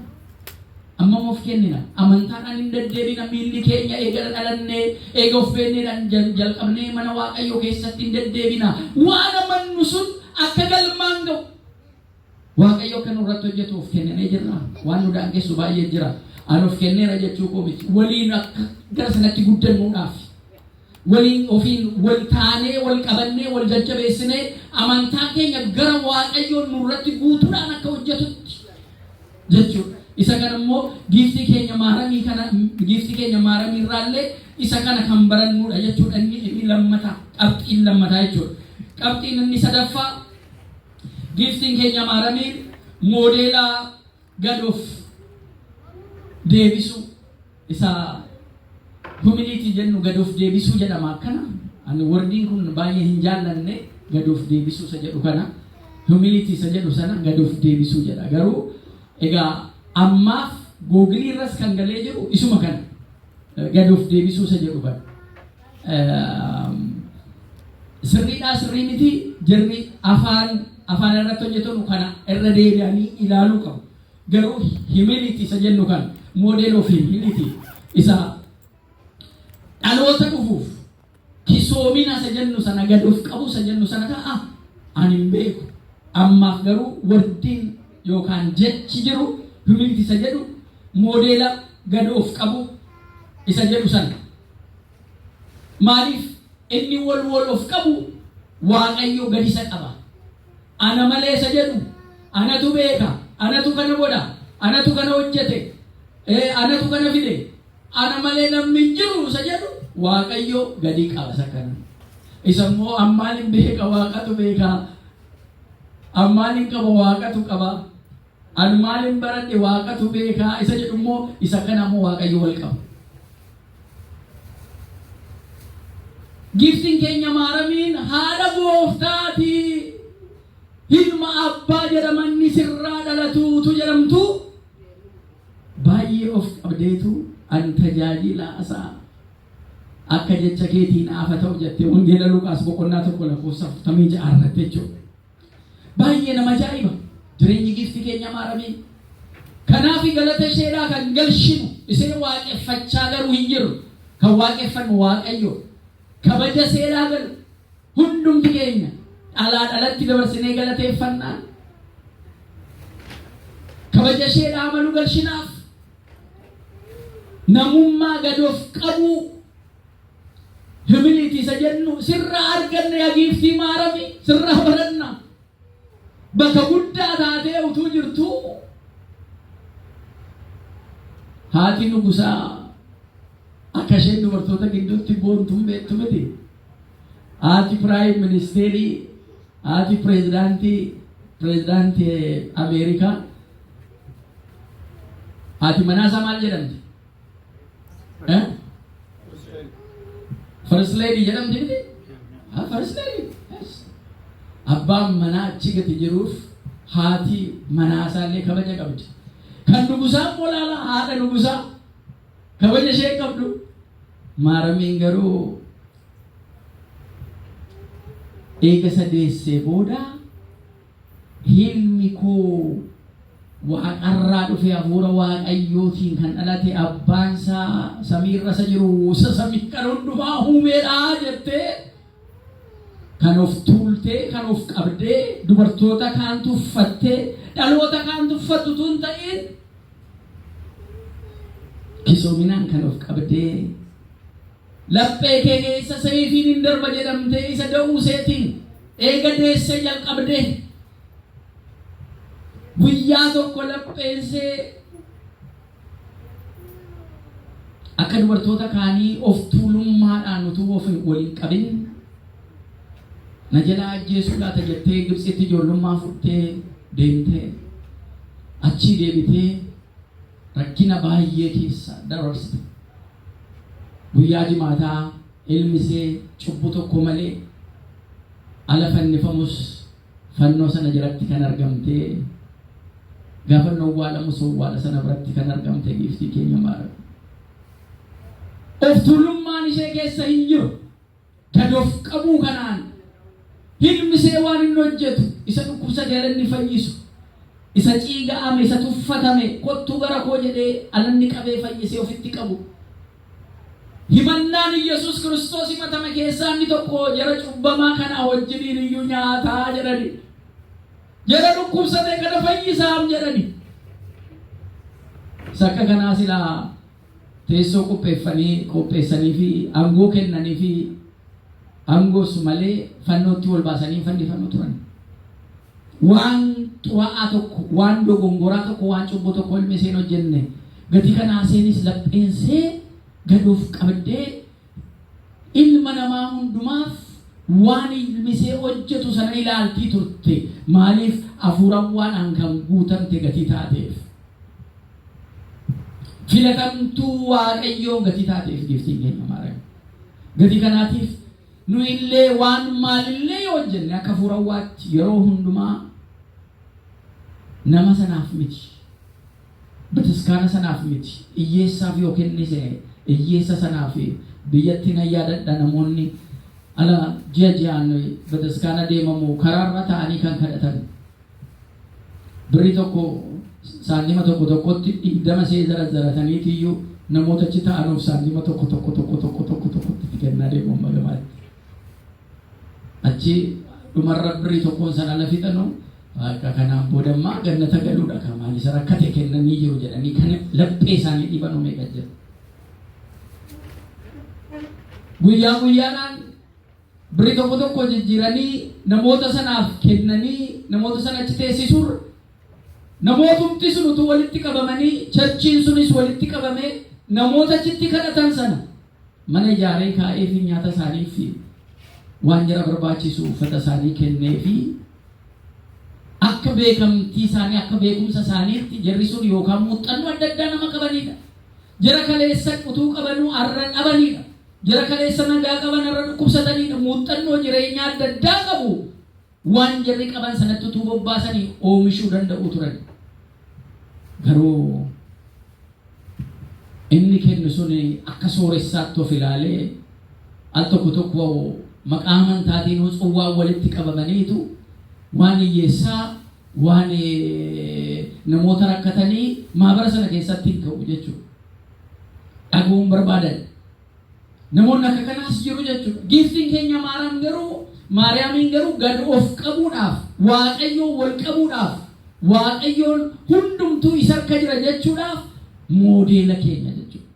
Ammam of kennina? Amantaadhaan hin deddeebina. Miilli keenya eega dhalannee, eega of beekneedhaan jalqabnee mana Waaqayyoo keessatti hin deddeebina. Waan amannu sun akka galmaan ga'u, Waaqayyo akka nurratti hojjetu of kenninee jirra. Waan nu daangessu baay'ee jira. Ani of kenneera jechuu koo miti. Waliin akka gara sanatti guddannuudhaaf. Waliin ofiin wal taanee, wal qabannee, wal jajjabeessinee amantaa keenya gara Waaqayyoon nurratti guutuudhaan akka hojjetutti jechuudha. Isa kana immoo giiftii keenya Maaramii kana, giiftii keenya Maaramii irraallee isa kana kan barannuudha jechuudha. Inni lammataa, qabxiin lammataa jechuudha. Qabxiin inni sadaffaa, giiftiin keenya Maaramiin moodeela gad of deebisuu, isa humility jennu, gad of deebisuu jedhama akkana. Ani wordiin kun baay'ee hin jaallanne, gad of deebisuu isa jedhu kana, humility isa jedhu sana gad of deebisuu jedha. Garuu egaa ammaaf Google irras kan galee jiru isuma kana, gad of deebisuu isa jedhu kana. Sirriidhaa sirrii miti, jirri afaan irratti hojjetanu kana irra deebi'anii ilaaluu qabu. Garuu humility isa jennu kana, model of humility, isa dhaloota dhufuuf kisoomina isa jennu sana, gad of qabu isa jennu sana ta'a, ani hin beeku. Ammaaf garuu wordiin yookaan jechi jiru humility isa jedhu, moodeela gad of qabu isa jedhu sana. Maaliif? Inni wal wal of qabu Waaqayyo gad isa qaba. Ana malee isa jedhu, anatu beeka, anatu kana godha, anatu kana hojjete, anatu kana fide, ana malee namni hin jiru isa jedhu Waaqayyo gadi qaba isa kana. Isa immoo ammaan hin beeka, Waaqatu beeka. Ammaan hin qaba, Waaqatu qaba. Ani maalin baradhe, Waaqatu beeka isa jedhu immoo, isa kana immoo Waaqayyo wal qaba. Giiftiin keenya Maaramiin haadha gooftaati. Ilma abbaa jedhamanni sirraa dhalatuutu jedhamtu baay'ee of qabdeetu an tajaajila isaa akka jecha keetiin aafa ta'u jettee Wangeela Luqaas boqonnaa 1 lakkoofsa 46 irratti jechuudha. Baay'ee nama ajaa'iba jireenyi giiftii keenya Maaramii. Kanaaf galata isheedhaa kan galchinu ishee waaqeffachaa garuu hin jirru. Kan waaqeffannu Waaqayyo. Kabaja seeraa galu hundumti keenya dhalaa dhalatti dabarsinee galateeffannaan kabaja isheedhaa malu galchinaaf. Namummaa gad of qabuu, humility isa jennu sirraa arganne yaa giiftii Maarami, sirraa baranna. Bakka guddaa taatee utuu jirtu, haati nugusaa akka isheen dubartoota gidduutti boontuun beektu miti. Haati prime ministerii, haati pireezidaantii Ameerikaa Haati manaa isaa maal jedhamti? Eh? First lady jedhamti miti? Ah, first lady. Yes. Abbaan manaa achi gati jiruuf haati manaa isaallee kabaja qabdi. Kan nugusaa immoo laala, haadha nugusaa kabaja ishee qabdu. Maaramiin garuu eega isa deessee booda, "Ilmi koo waaqarraa dhufe, hafuura Waaqayyootiin kan dhalate, abbaan isaa samiirra isa jiru, isa samii kan hundumaa uumeedha," jettee kan of tuultee, kan of qabdee, dubartoota kaan tuffattee, dhaloota kaan tuffattu tun ta'in, kisoominaan kan of qabdee, laphee kee keessa seefiin hin darba jedhamtee isa da'uu seetiin eega deessee jalqabdee, guyyaa tokko lapheensee akka dubartoota kaanii of tuulummaadhaan utuu of waliin qabin, na jalaa ajjeesuu laata jettee Gibxitti ijoollummaa fudhtee deemtee, achii deebitee rakkina baay'ee keessa dabarsite. Guyyaa jimaataa ilmi ishee cubbuu tokko malee ala fannifamus fannoo sana jalatti kan argamtee, gaafa inni owwaalamus owwaala sana biratti kan argamte giiftii keenya Maariyaam. Of tuulummaan ishee keessa hin jiru. Gad of qabuu kanaan ilmi ishee waan inni hojjetu, isa dhukkubsate ala inni fayyisu, isa ciiga'ame, isa tuffatame kottuu gara koo jedhee alanni qabee fayyisee ofitti qabu. Himannaan Yesuus Kiristoos himatame keessaa inni tokko, jara cubbamaa kana wajjiniin iyyuu nyaataa jedhani. Jara dhukkubsate kana fayyisaam jedhani. Sakka kanaa silaa teessoo qopheeffanii qopheessanii fi aangoo kennanii fi aangoos malee fannootti wal baasanii fannifannu turan. Waan xuraa'aa tokko, waan dogongoraa tokko, waan cubbuu tokko ilmi isheen hojjenne. Gatii kanaa isheenis lapheensee gad of qabdee ilma namaa hundumaaf waan ilmi ishee hojjetu sana ilaaltii turte. Maaliif? Hafuurawwaadhaan kan guutamte gatii taateef. Filatamtuu Waaqayyoon gatii taateef giiftiin keenya Maariyaam. Gatii kanaatiif nu illee waan maalillee yoo hojjenne akka hafuurawwaatti yeroo hundumaa nama sanaaf miti. Bataskaana sanaaf miti. Hiyyeessaaf yoo kennise hiyyeessa sanaaf. Biyyatti nan yaadadha, namoonni ala ji'a ji'aan bataskaana deemamu karaarra ta'anii kan kadhatan. Birrii tokko, saantima tokko tokkotti 20 see zarazzarataniitiyyuu namoota achi ta'anuuf saantima tokko tokko tokko tokko tokko tokkotti kennaa deemu amma gamaatti. Achi dhumarra birrii tokkoon sana ala fixanu, akka kanaan boodammaa gannata galuudha kan maal isa rakkate kennanii jiru jedhanii kan laphee isaanii dhibanu meeqa jira. Guyyaa guyyaadhaan birrii tokko tokko jijjiiranii namoota sanaaf kennanii namoota sana achi teessisuurra, namootumti sun utuu walitti qabamanii, churchiin sunis walitti qabamee, namoota achitti kadhatan sana mana ijaaree kaa'ee fi nyaata isaanii fi waan jara barbaachisu uffata isaanii kennee fi akka beekamtii isaanii, akka beekumsa isaaniitti, jarri sun yookaan muuxannoo adda addaa nama qabanidha. Jara kaleessa utuu qabanuu har'a dhabanidha. Jara kaleessa nagaa qaban har'a dhukkubsatanidha. Muuxannoo jireenyaa adda addaa qabu. Waan jarri qaban sanatti utuu bobbaasanii oomishuu danda'u turan. Garuu inni kennu sun akka sooressaatti of ilaalee, al tokko tokko maqaa amantaatiin tsuwwaan walitti qabamaniitu waan hiyyeessaa, waan namoota rakkatanii maabara sana keessatti hin ka'u jechuudha. Dhaguun barbaadan. Namoonni akka kanaas jiru jechuudha. Giiftiin keenya Maariyaam garuu, Maariyaamiin garuu gad of qabuudhaaf, Waaqayyoon wal qabuudhaaf, Waaqayyoon hundumtuu isa harka jira jechuudhaaf moodeela keenya jechuudha.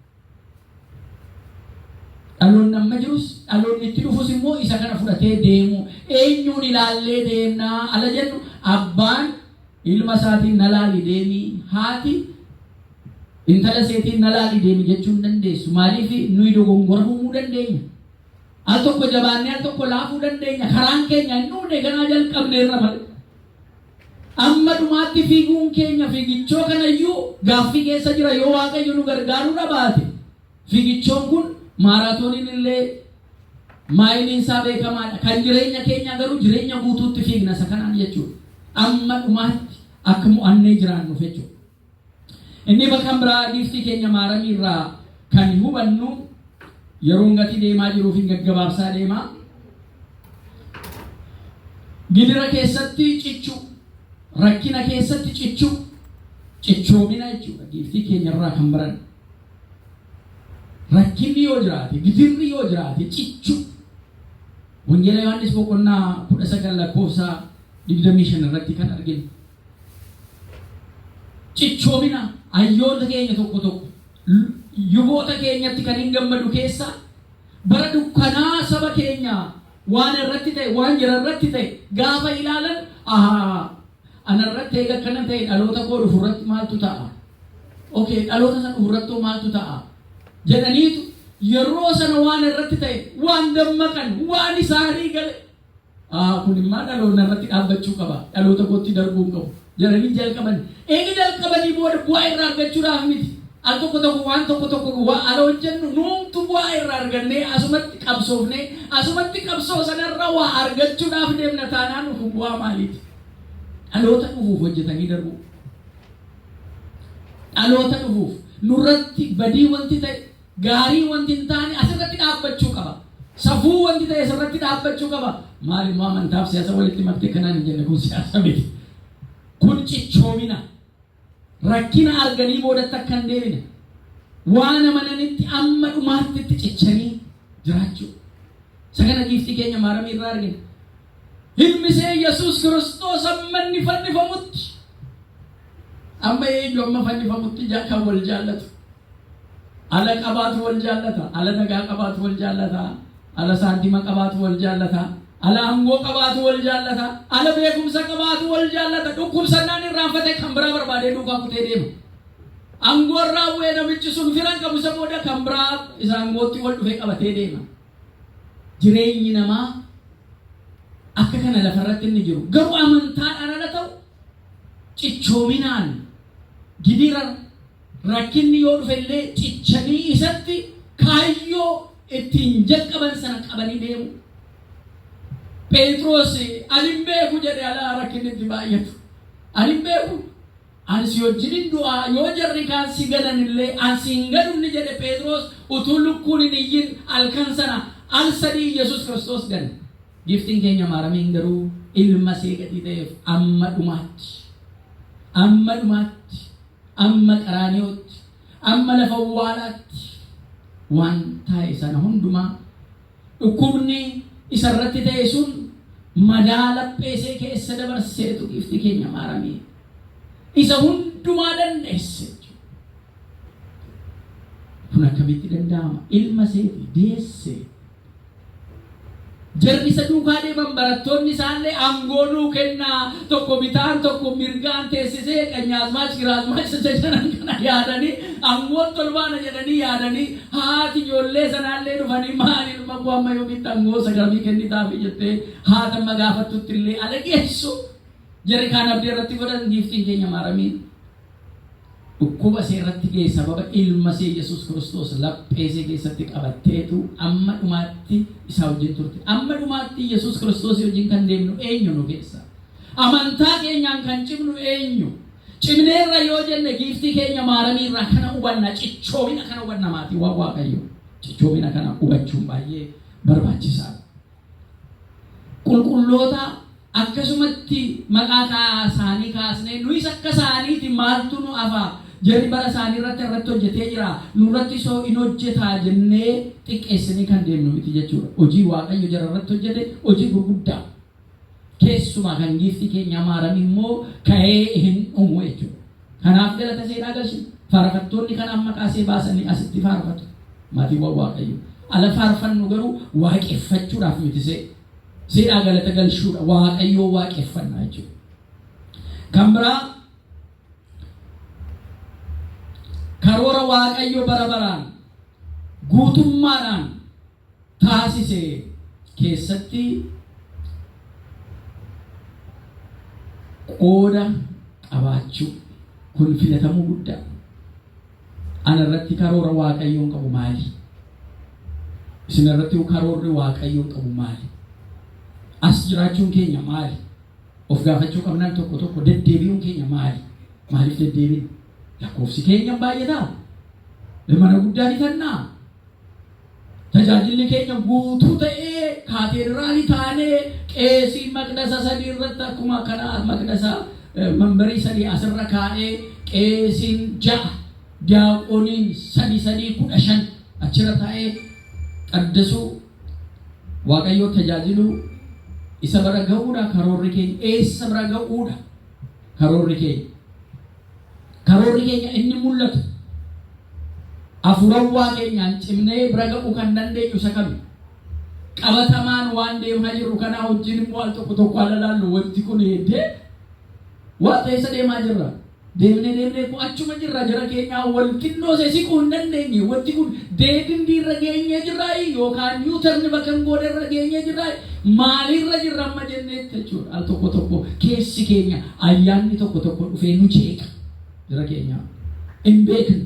Dhaloonni amma jirus, dhaloonni itti dhufus immoo isa kana fudhatee deemu. Eenyuun ilaallee deemnaa ala jennu, abbaan ilma isaatiin na laali deemii, haati intala isheetiin na laali deemi jechuu hin dandeessu. Maaliif? Nuyi dogongora uumuu dandeenya. Al tokko jabaannee al tokko laafuu dandeenya. Karaan keenya hin dhumne, ganaa jalqabne irra malee. Amma dhumaatti fiiguun keenya fiigichoo kanayyuu gaaffii keessa jira yoo Waaqayyo nu gargaaruu dhabaate. Fiigichoon kun maaraatooniin illee maayiliin isaa beekamaadha. Kan jireenya keenyaa garuu jireenya guutuutti fiigna isa kanaan jechuudha. Amma dhumaatti akka mo'annee jiraannuuf jechuudha. Inni bakka biraa giiftii keenya Maaramii irraa kan hubannu, yeroon gatii deemaa jiruuf hin gaggabaabsaa deemaa. Gidira keessatti cichuu, rakkina keessatti cichuu, cichoomina jechuudha giiftii keenya irraa kan barannu. Rakkinni yoo jiraate, gidirri yoo jiraate, cichuu. Wangeela Yohaannis boqonnaa 19 lakkoofsa 25 irratti kan arginu. Cichoomina hayyoota keenya tokko tokko, yuboota keenyatti kan hin gammadu keessa, bara dukkanaa saba keenya waan irratti ta'e, waan jira irratti ta'e gaafa ilaalan, ahaa, ana irratti eega akkana ta'e, dhaloota koo dhufu irratti maaltu ta'a? Okay, dhaloota sana dhufu irratti maaltu ta'a? Jedhaniitu yeroo sana waan irratti ta'e, waan dammaqan, waan isaanii gale, kun immoo dhaloota irratti dhaabbachuu qaba, dhaloota kootti darbuu hin qabu jedhanii jalqaban. Eegi jalqabanii booda bu'aa irraa argachuudhaaf miti. Al tokko tokko waan tokko tokko waa ala hojjennu nuumtu bu'aa irraa argannee asumatti qabsoofnee asumatti qabsoo sanarra waa argachuudhaaf deemna taanaan, kun bu'aa maaliiti? Dhaloota dhufuuf hojjetanii darbu. Dhaloota dhufuuf nurratti badii wanti ta'e, gaarii wanti hin taane asirratti dhaabbachuu qaba. Safuu wanti ta'e asirratti dhaabbachuu qaba. Maal immoo amantaaf siyaasa walitti maktee kanaan hin jenne, kun siyaasa miti. Kun cichoomina. Rakkina arganii boodatti akka hin deebine. Waan amananitti amma dhumaatti itti cichanii jiraachuu. Isa kana giiftii keenya Maaramii irraa argina. Ilmi ishee Yesuus Kiristoos amma inni fannifamutti, amma eenyu amma fannifamutti kan wal jaallatu. Ala qabaatu wal jaallata, ala nagaa qabaatu wal jaallata, ala saantima qabaatu wal jaallata, ala aangoo qabaatu wal jaallata, ala beekumsa qabaatu wal jaallata. Dhukkubsannaan irraanfate kan biraa barbaadee duukaa kutee deema. Aangoo irraa bu'ee namichi sun firan qabu, isa booda kan biraa isa aangootti wal dhufee qabatee deema. Jireenyi namaa akka kana lafarratti inni jiru. Garuu amantaadhaan ala ta'u, cichoominaan gidira rakkinni yoo dhufe illee cichanii isatti kaayyoo ittiin jalqaban sana qabanii deemu. Phexros ani hin beeku jedhe alaa rakkinni itti baay'atu. Ani hin beeku. Ani si wajjin hin du'aa, yoo jarri kaan si ganan illee an si hin ganu inni jedhe Phexros utuu lukkuun hin iyyin halkan sana al sadii Yesuus Kiristoos gane. Giftiin keenya Maaramiin garuu ilma see gatii ta'eef amma dhumaatti, amma dhumaatti, amma Qaraaniyootti, amma lafa awwaalaatti waan taa'e sana hundumaa, dhukkubni isarratti ta'e sun madaa laphee ishee keessa dabarseetu gifti keenya Maaramii isa hundumaa dandeesse. Kun akkamitti danda'ama? Ilma isheeti deesse. Jarri isa duukaa deeman, barattoonni isaallee, aangoo nuu kennaa, tokko bitaan tokko mirgaan teessisee qanyaazmaach giraazmaach isa jedhan kana yaadanii, aangoon tolbaana jedhanii yaadanii, haati ijoollee sanaallee dhufanii, maal ilma koo amma yoomitti aangoo sagalmii kennitaafi jettee haata amma gaafattutti illee ala geessu. Jarri kaan abdii irratti godhan, giiftiin keenya Maaramiin dhukkuba ishee irratti ga'e sababa ilma ishee Yesuus Kiristoos laphee ishee keessatti qabatteetu amma dhumaatti isaa wajjin turte. Amma dhumaatti Yesuus Kiristoos wajjin kan deemnu eenyu nu keessa? Amantaa keenyaan kan cimnu eenyu? Cimneerra yoo jenne, giiftii keenya Maaramii irraa kana hubanna, cichoomina kana hubanna maatii waan Waaqayyo. Cichoomina kana hubachuun baay'ee barbaachisaadha. Qulqulloota akkasumatti maqaa isaanii kaasnee nuyis akka isaaniiti maaltu nu hafa, jarri bara isaanii irratti irratti hojjetee jira, nurratti soo in hojjetaa jennee xiqqeessinii kan deemnu miti jechuudha. Hojii Waaqayyo jara irratti hojjete hojii gurguddaa. Keessumaa kan giiftii keenya Maaramii immoo ka'ee hin dhumu jechuudha. Kanaaf galata seeraa galchina. Faarfattoonni kanaaf maqaa ishee baasanii asitti faarfatu. Maatiiwwan Waaqayyo. Ala faarfannu garuu waaqeffachuudhaaf miti see. Seeraa galata galchuudha. Waaqayyoo waaqeffanna jechuudha. Kan biraa, karoora Waaqayyo bara baraan guutummaadhaan taasise keessatti Qooda qabaachuu kun filatamuu guddaa. Ana irratti karoora Waaqayyoon qabu maali? Isin irratti karoorri Waaqayyoon qabu maali? As jiraachuun keenya maali? Of gaafachuu qabnaan tokko tokko deddeebi'uun keenya maali? Maaliif deddeebina? Lakkoofsi keenya baay'ataa? Mana guddaa bitannaa? Tajaajilli keenya guutuu ta'ee kaatedraalii taanee qeesii maqdasa sadii irratti akkuma kana maqdasa mambarii sadii asirra kaa'ee qeesiin ja'a, diyaaqoniin sadii sadii 15 achirra taa'ee qaddasuu, Waaqayyoo tajaajiluu isa bira ga'uudha karoorri keenya? Eessa bira ga'uudha karoorri keenya? Karoorri keenya inni mul'atu, afurawwaa keenyaan cimnee bira ga'uu kan dandeenyu isa kami? Qabatamaan waan deemaa jirru kanaa wajjin immoo al tokko tokko haala laallu, wanti kun heddee waan eessa deemaa jirra? Deemnee deemnee kun achuma jirra jara keenyaa, wal xinnoo see siquu hin dandeenye. Wanti kun dead end irra geenyee jirraayi yookaan U-turn bakka hin goone irra geenyee jirraayi, maalirra jirra amma jenneetti jechuudha. Al tokko tokko keessi keenya ayyaanni tokko tokko dhufee nu jeeqa jara keenyaa. Hin beeknu.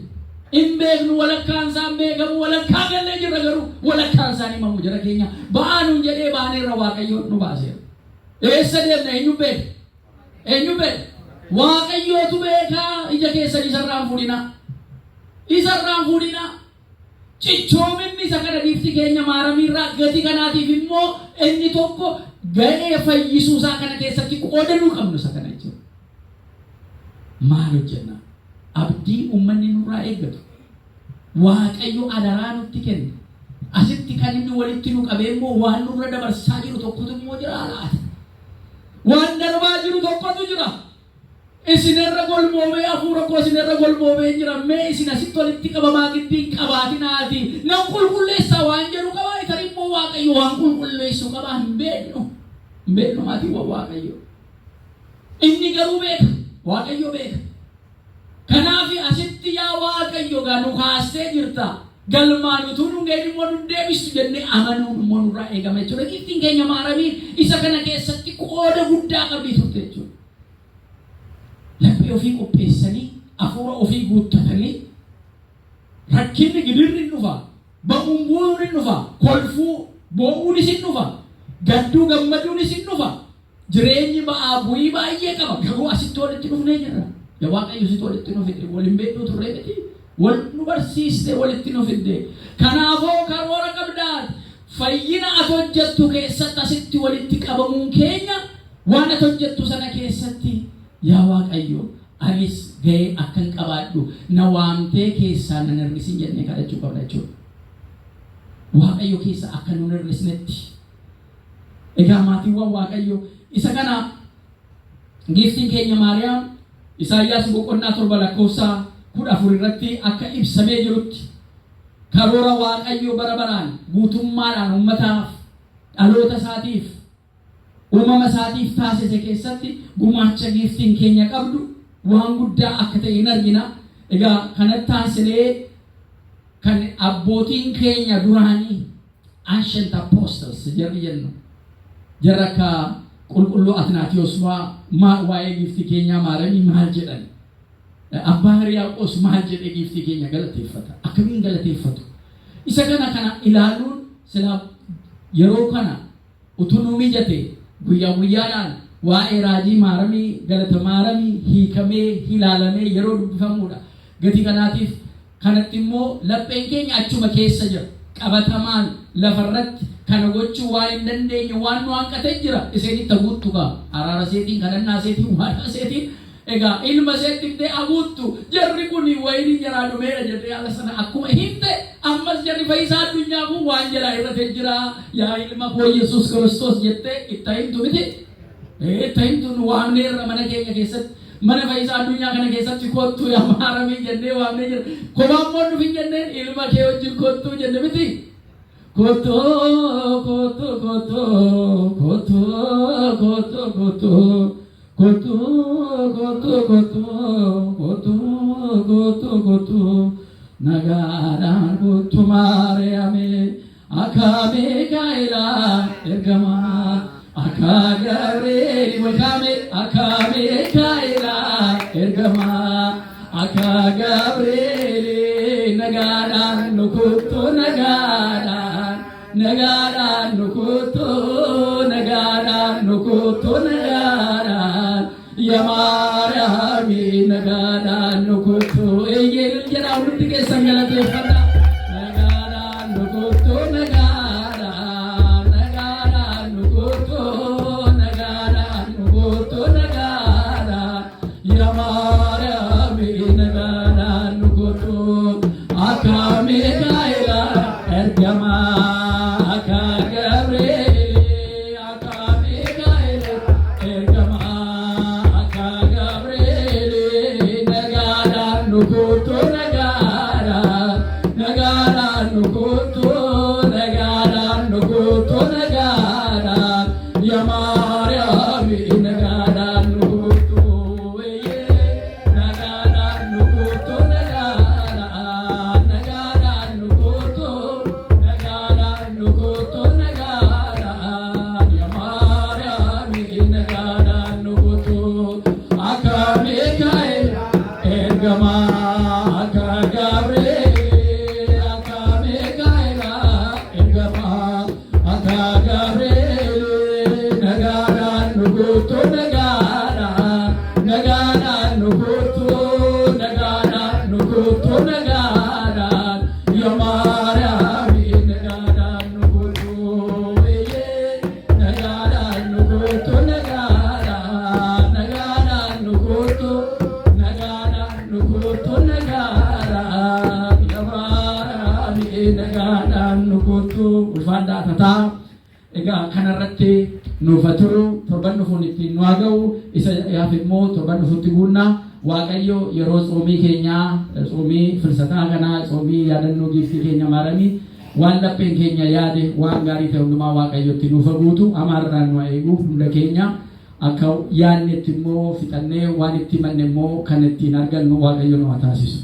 Hin beeknu, walakkaan isaan beekamu, walakkaa gallee jirra garuu walakkaan isaan himamu jara keenya. Ba'aa nuun jedhee baaneerra, Waaqayyo nu baaseera. Eessa deemna? Eenyu beeka? Eenyu beeka? Waaqayyootu beekaa. Ija keessan isarraan fuudhinaa. Isarraan fuudhinaa. Cichoominni isa kana giifti keenya Maaramiirraa gati kanaatiif immoo inni tokko ga'ee fayyisuu isaa kana keessatti qooda nuu qabnu isa kana jechuudha. Maal hojjenna? Abdii uummanni nurraa eeggatu. Waaqayyo adaraa nutti kenne. Asitti kan inni walitti nu qabee immoo waan nurra dabarsaa jiru tokkotu immoo jira laata? Waan darbaa jiru tokkotu jira. Isinirra golboobee, hafuura koo isinirra golboobee jira. Mee isin asitti walitti qabamaa giddiin qabaatinaati. Nan qulqulleessaa waan jedhu qabaa. Itarii immoo Waaqayyo waan qulqulleessu qabaa, hin beeknu. Hin beeknu, maatiiwwan Waaqayyo. Inni garuu beeka. Waaqayyo beeka. Kanaaf asitti yaa Waaqayyo gaa nu kaastee jirta. Galmaan utuu nu ga'in immoo nu deebistu jennee amanuun immoo nurraa eegama jechuudha. Giftiin keenya Maaramiin isa kana keessatti qooda guddaa qabdi turte jechuudha. Laphee ofii qopheessanii, hafuura ofii guuttatanii, rakkinni gidirri hin dhufa, ba'uun bu'uun hin dhufa, kolfuu boo'uunis hin dhufa, gadduu gammaduunis hin dhufa. Jireenyi ba'aa bu'ii baay'ee qaba. Garuu asitti walitti dhufnee jirra. Yaa Waaqayyo, sitti walitti nu fide. Wal hin beeknu turree miti. Wal nu barsiiste, walitti nu fidde. Kanaafoo karoora qabdaati. Fayyina ati hojjettu keessatti asitti walitti qabamuun keenya waan ati hojjettu sana keessatti yaa Waaqayyo anis ga'ee akkan qabaadhu na waamtee keessaa nan hir'isin jennee kadhachuu qabna jechuudha. Waaqayyo keessa akka nun hir'isnetti. Egaa maatiiwwan Waaqayyo, isa kana giiftiin keenya Maariyaam Isaayyaas boqonnaa 7 lakkoofsa 14 irratti akka ibsamee jirutti karoora Waaqayyo bara baraan guutummaadhaan uummataaf, dhaloota isaatiif, uumama isaatiif taasise keessatti gumaacha giiftiin keenya qabdu waan guddaa akka ta'e hin argina. Egaa kanatti taasilee kan abbootiin keenya duraanii, ancient apostles jarri jennu, jarra akka qulqulluu Atinaatiyos waa'ee giiftii keenyaa Maaramii maal jedhan? Abbaa Hiriyaaqoos maal jedhee giiftii keenya galateeffata? Akkamiin galateeffatu? Isa kana ilaaluun silaa yeroo kana utuu nu mijate guyyaa guyyaadhaan waa'ee raajii Maaramii, galata Maaramii hiikamee ilaalamee yeroo dubbifamuudha. Gatii kanaatiif kanatti immoo lapheen keenya achuma keessa jira. Qabatamaan lafarratti kana gochuu waan hin dandeenye waan nu hanqatee jira. Isheen itti haguuttu kaa araara isheetiin, kadhannaa isheetiin, waadaa isheetiin egaa ilma isheetti illee haguuttu. Jarri kun wayiniin jaraa dhumeera jedhee haala sana akkuma himte, ammas jarri fayyisaa addunyaa kun waan jalaa irratee jira. Yaa ilma koo Yesuus Kiristoos jettee itti himtu miti. Itti himtu, nu waamneerra mana keenya keessatti. Mana fayyisaa addunyaa kana keessatti kottu yaa Maaramii jennee waamnee jira. Kophaan immoo dhufin jenneen, ilma kee wajjin kottuu jenne miti. Kottu, kottu, kottu, kottu, kottu, kottu, kottu, kottu, kottu, kottu, kottu, kottu, nagaadhaan kottu Maariyaamee, akka Mikaa'elaa ergamaa akka Akka Gabriel walkaame, akka Mikaa'elaa ergamaa, akka Gabriel nagaadhaan nu kuttu, nagaadhaan, nagaadhaan nu kuttu, nagaadhaan nu kuttu, nagaadhaan, yaa Maariyaami nagaadhaan nu kuttu. Eeyyee, jedhaa, hundi keessan galateeffadha. Nagaadhaan nu kuttu, nagaadhaan, nagaadhaan nu kuttu, nagaadhaan nu kuttu, nagaadhaan, yaa Maariyaami nagaadhaan nu kuttu. Akka Mikaa'elaa ergamaa, akka Gabriel, akka Mikaa'elaa ergamaa, akka Gabriel nagaadhaan nu kuttu, nagaadhaan, nagaadhaan nu kuttu, nagaadhaan nu kuttu, nagaadhaan, yaa Maariyaami nagaadhaan nu kuttu, nagaadhaan nu kuttu, nagaadhaan, nagaadhaan nu kuttu, nagaadhaan nu kuttu, nagaadhaan, yaa Maariyaami nagaadhaan nu kuttu. Akka Mikaa'el ergamaa, akka Gabriel, akka Mikaa'el ergamaa, akka Gabriel nagaadhaan nu kuttu, nagaadhaan, nagaadhaan nu kuttu, nagaadhaan nu kuttu, nagaadhaan, yaa Maariyaami nagaadhaan nu kuttu, nagaadhaan nu kuttu, nagaadhaan, nagaadhaan nu kuttu, nagaadhaan nu kuttu, nagaadhaan, yaa Maariyaami nagaadhaan nu kuttu. Ulfaadhaa tataa. Egaa kanarratti nuuf haa turu, torban dhufuun ittiin nu haa ga'u, isa yaaf immoo torban dhufutti guunnaa. Waaqayyo yeroo tsoomii keenyaa, tsoomii Filsataa kanaa, tsoomii yaadannoo giiftii keenya Maaramii, waan lapheen keenya yaade, waan gaarii ta'e hundumaa Waaqayyotti nuuf haa guutu, hamaarraan nu haa eegu. Hunda keenya akka yaadnetti immoo fixannee waan itti himanne immoo kan ittiin argannu Waaqayyo nu haa taasisu.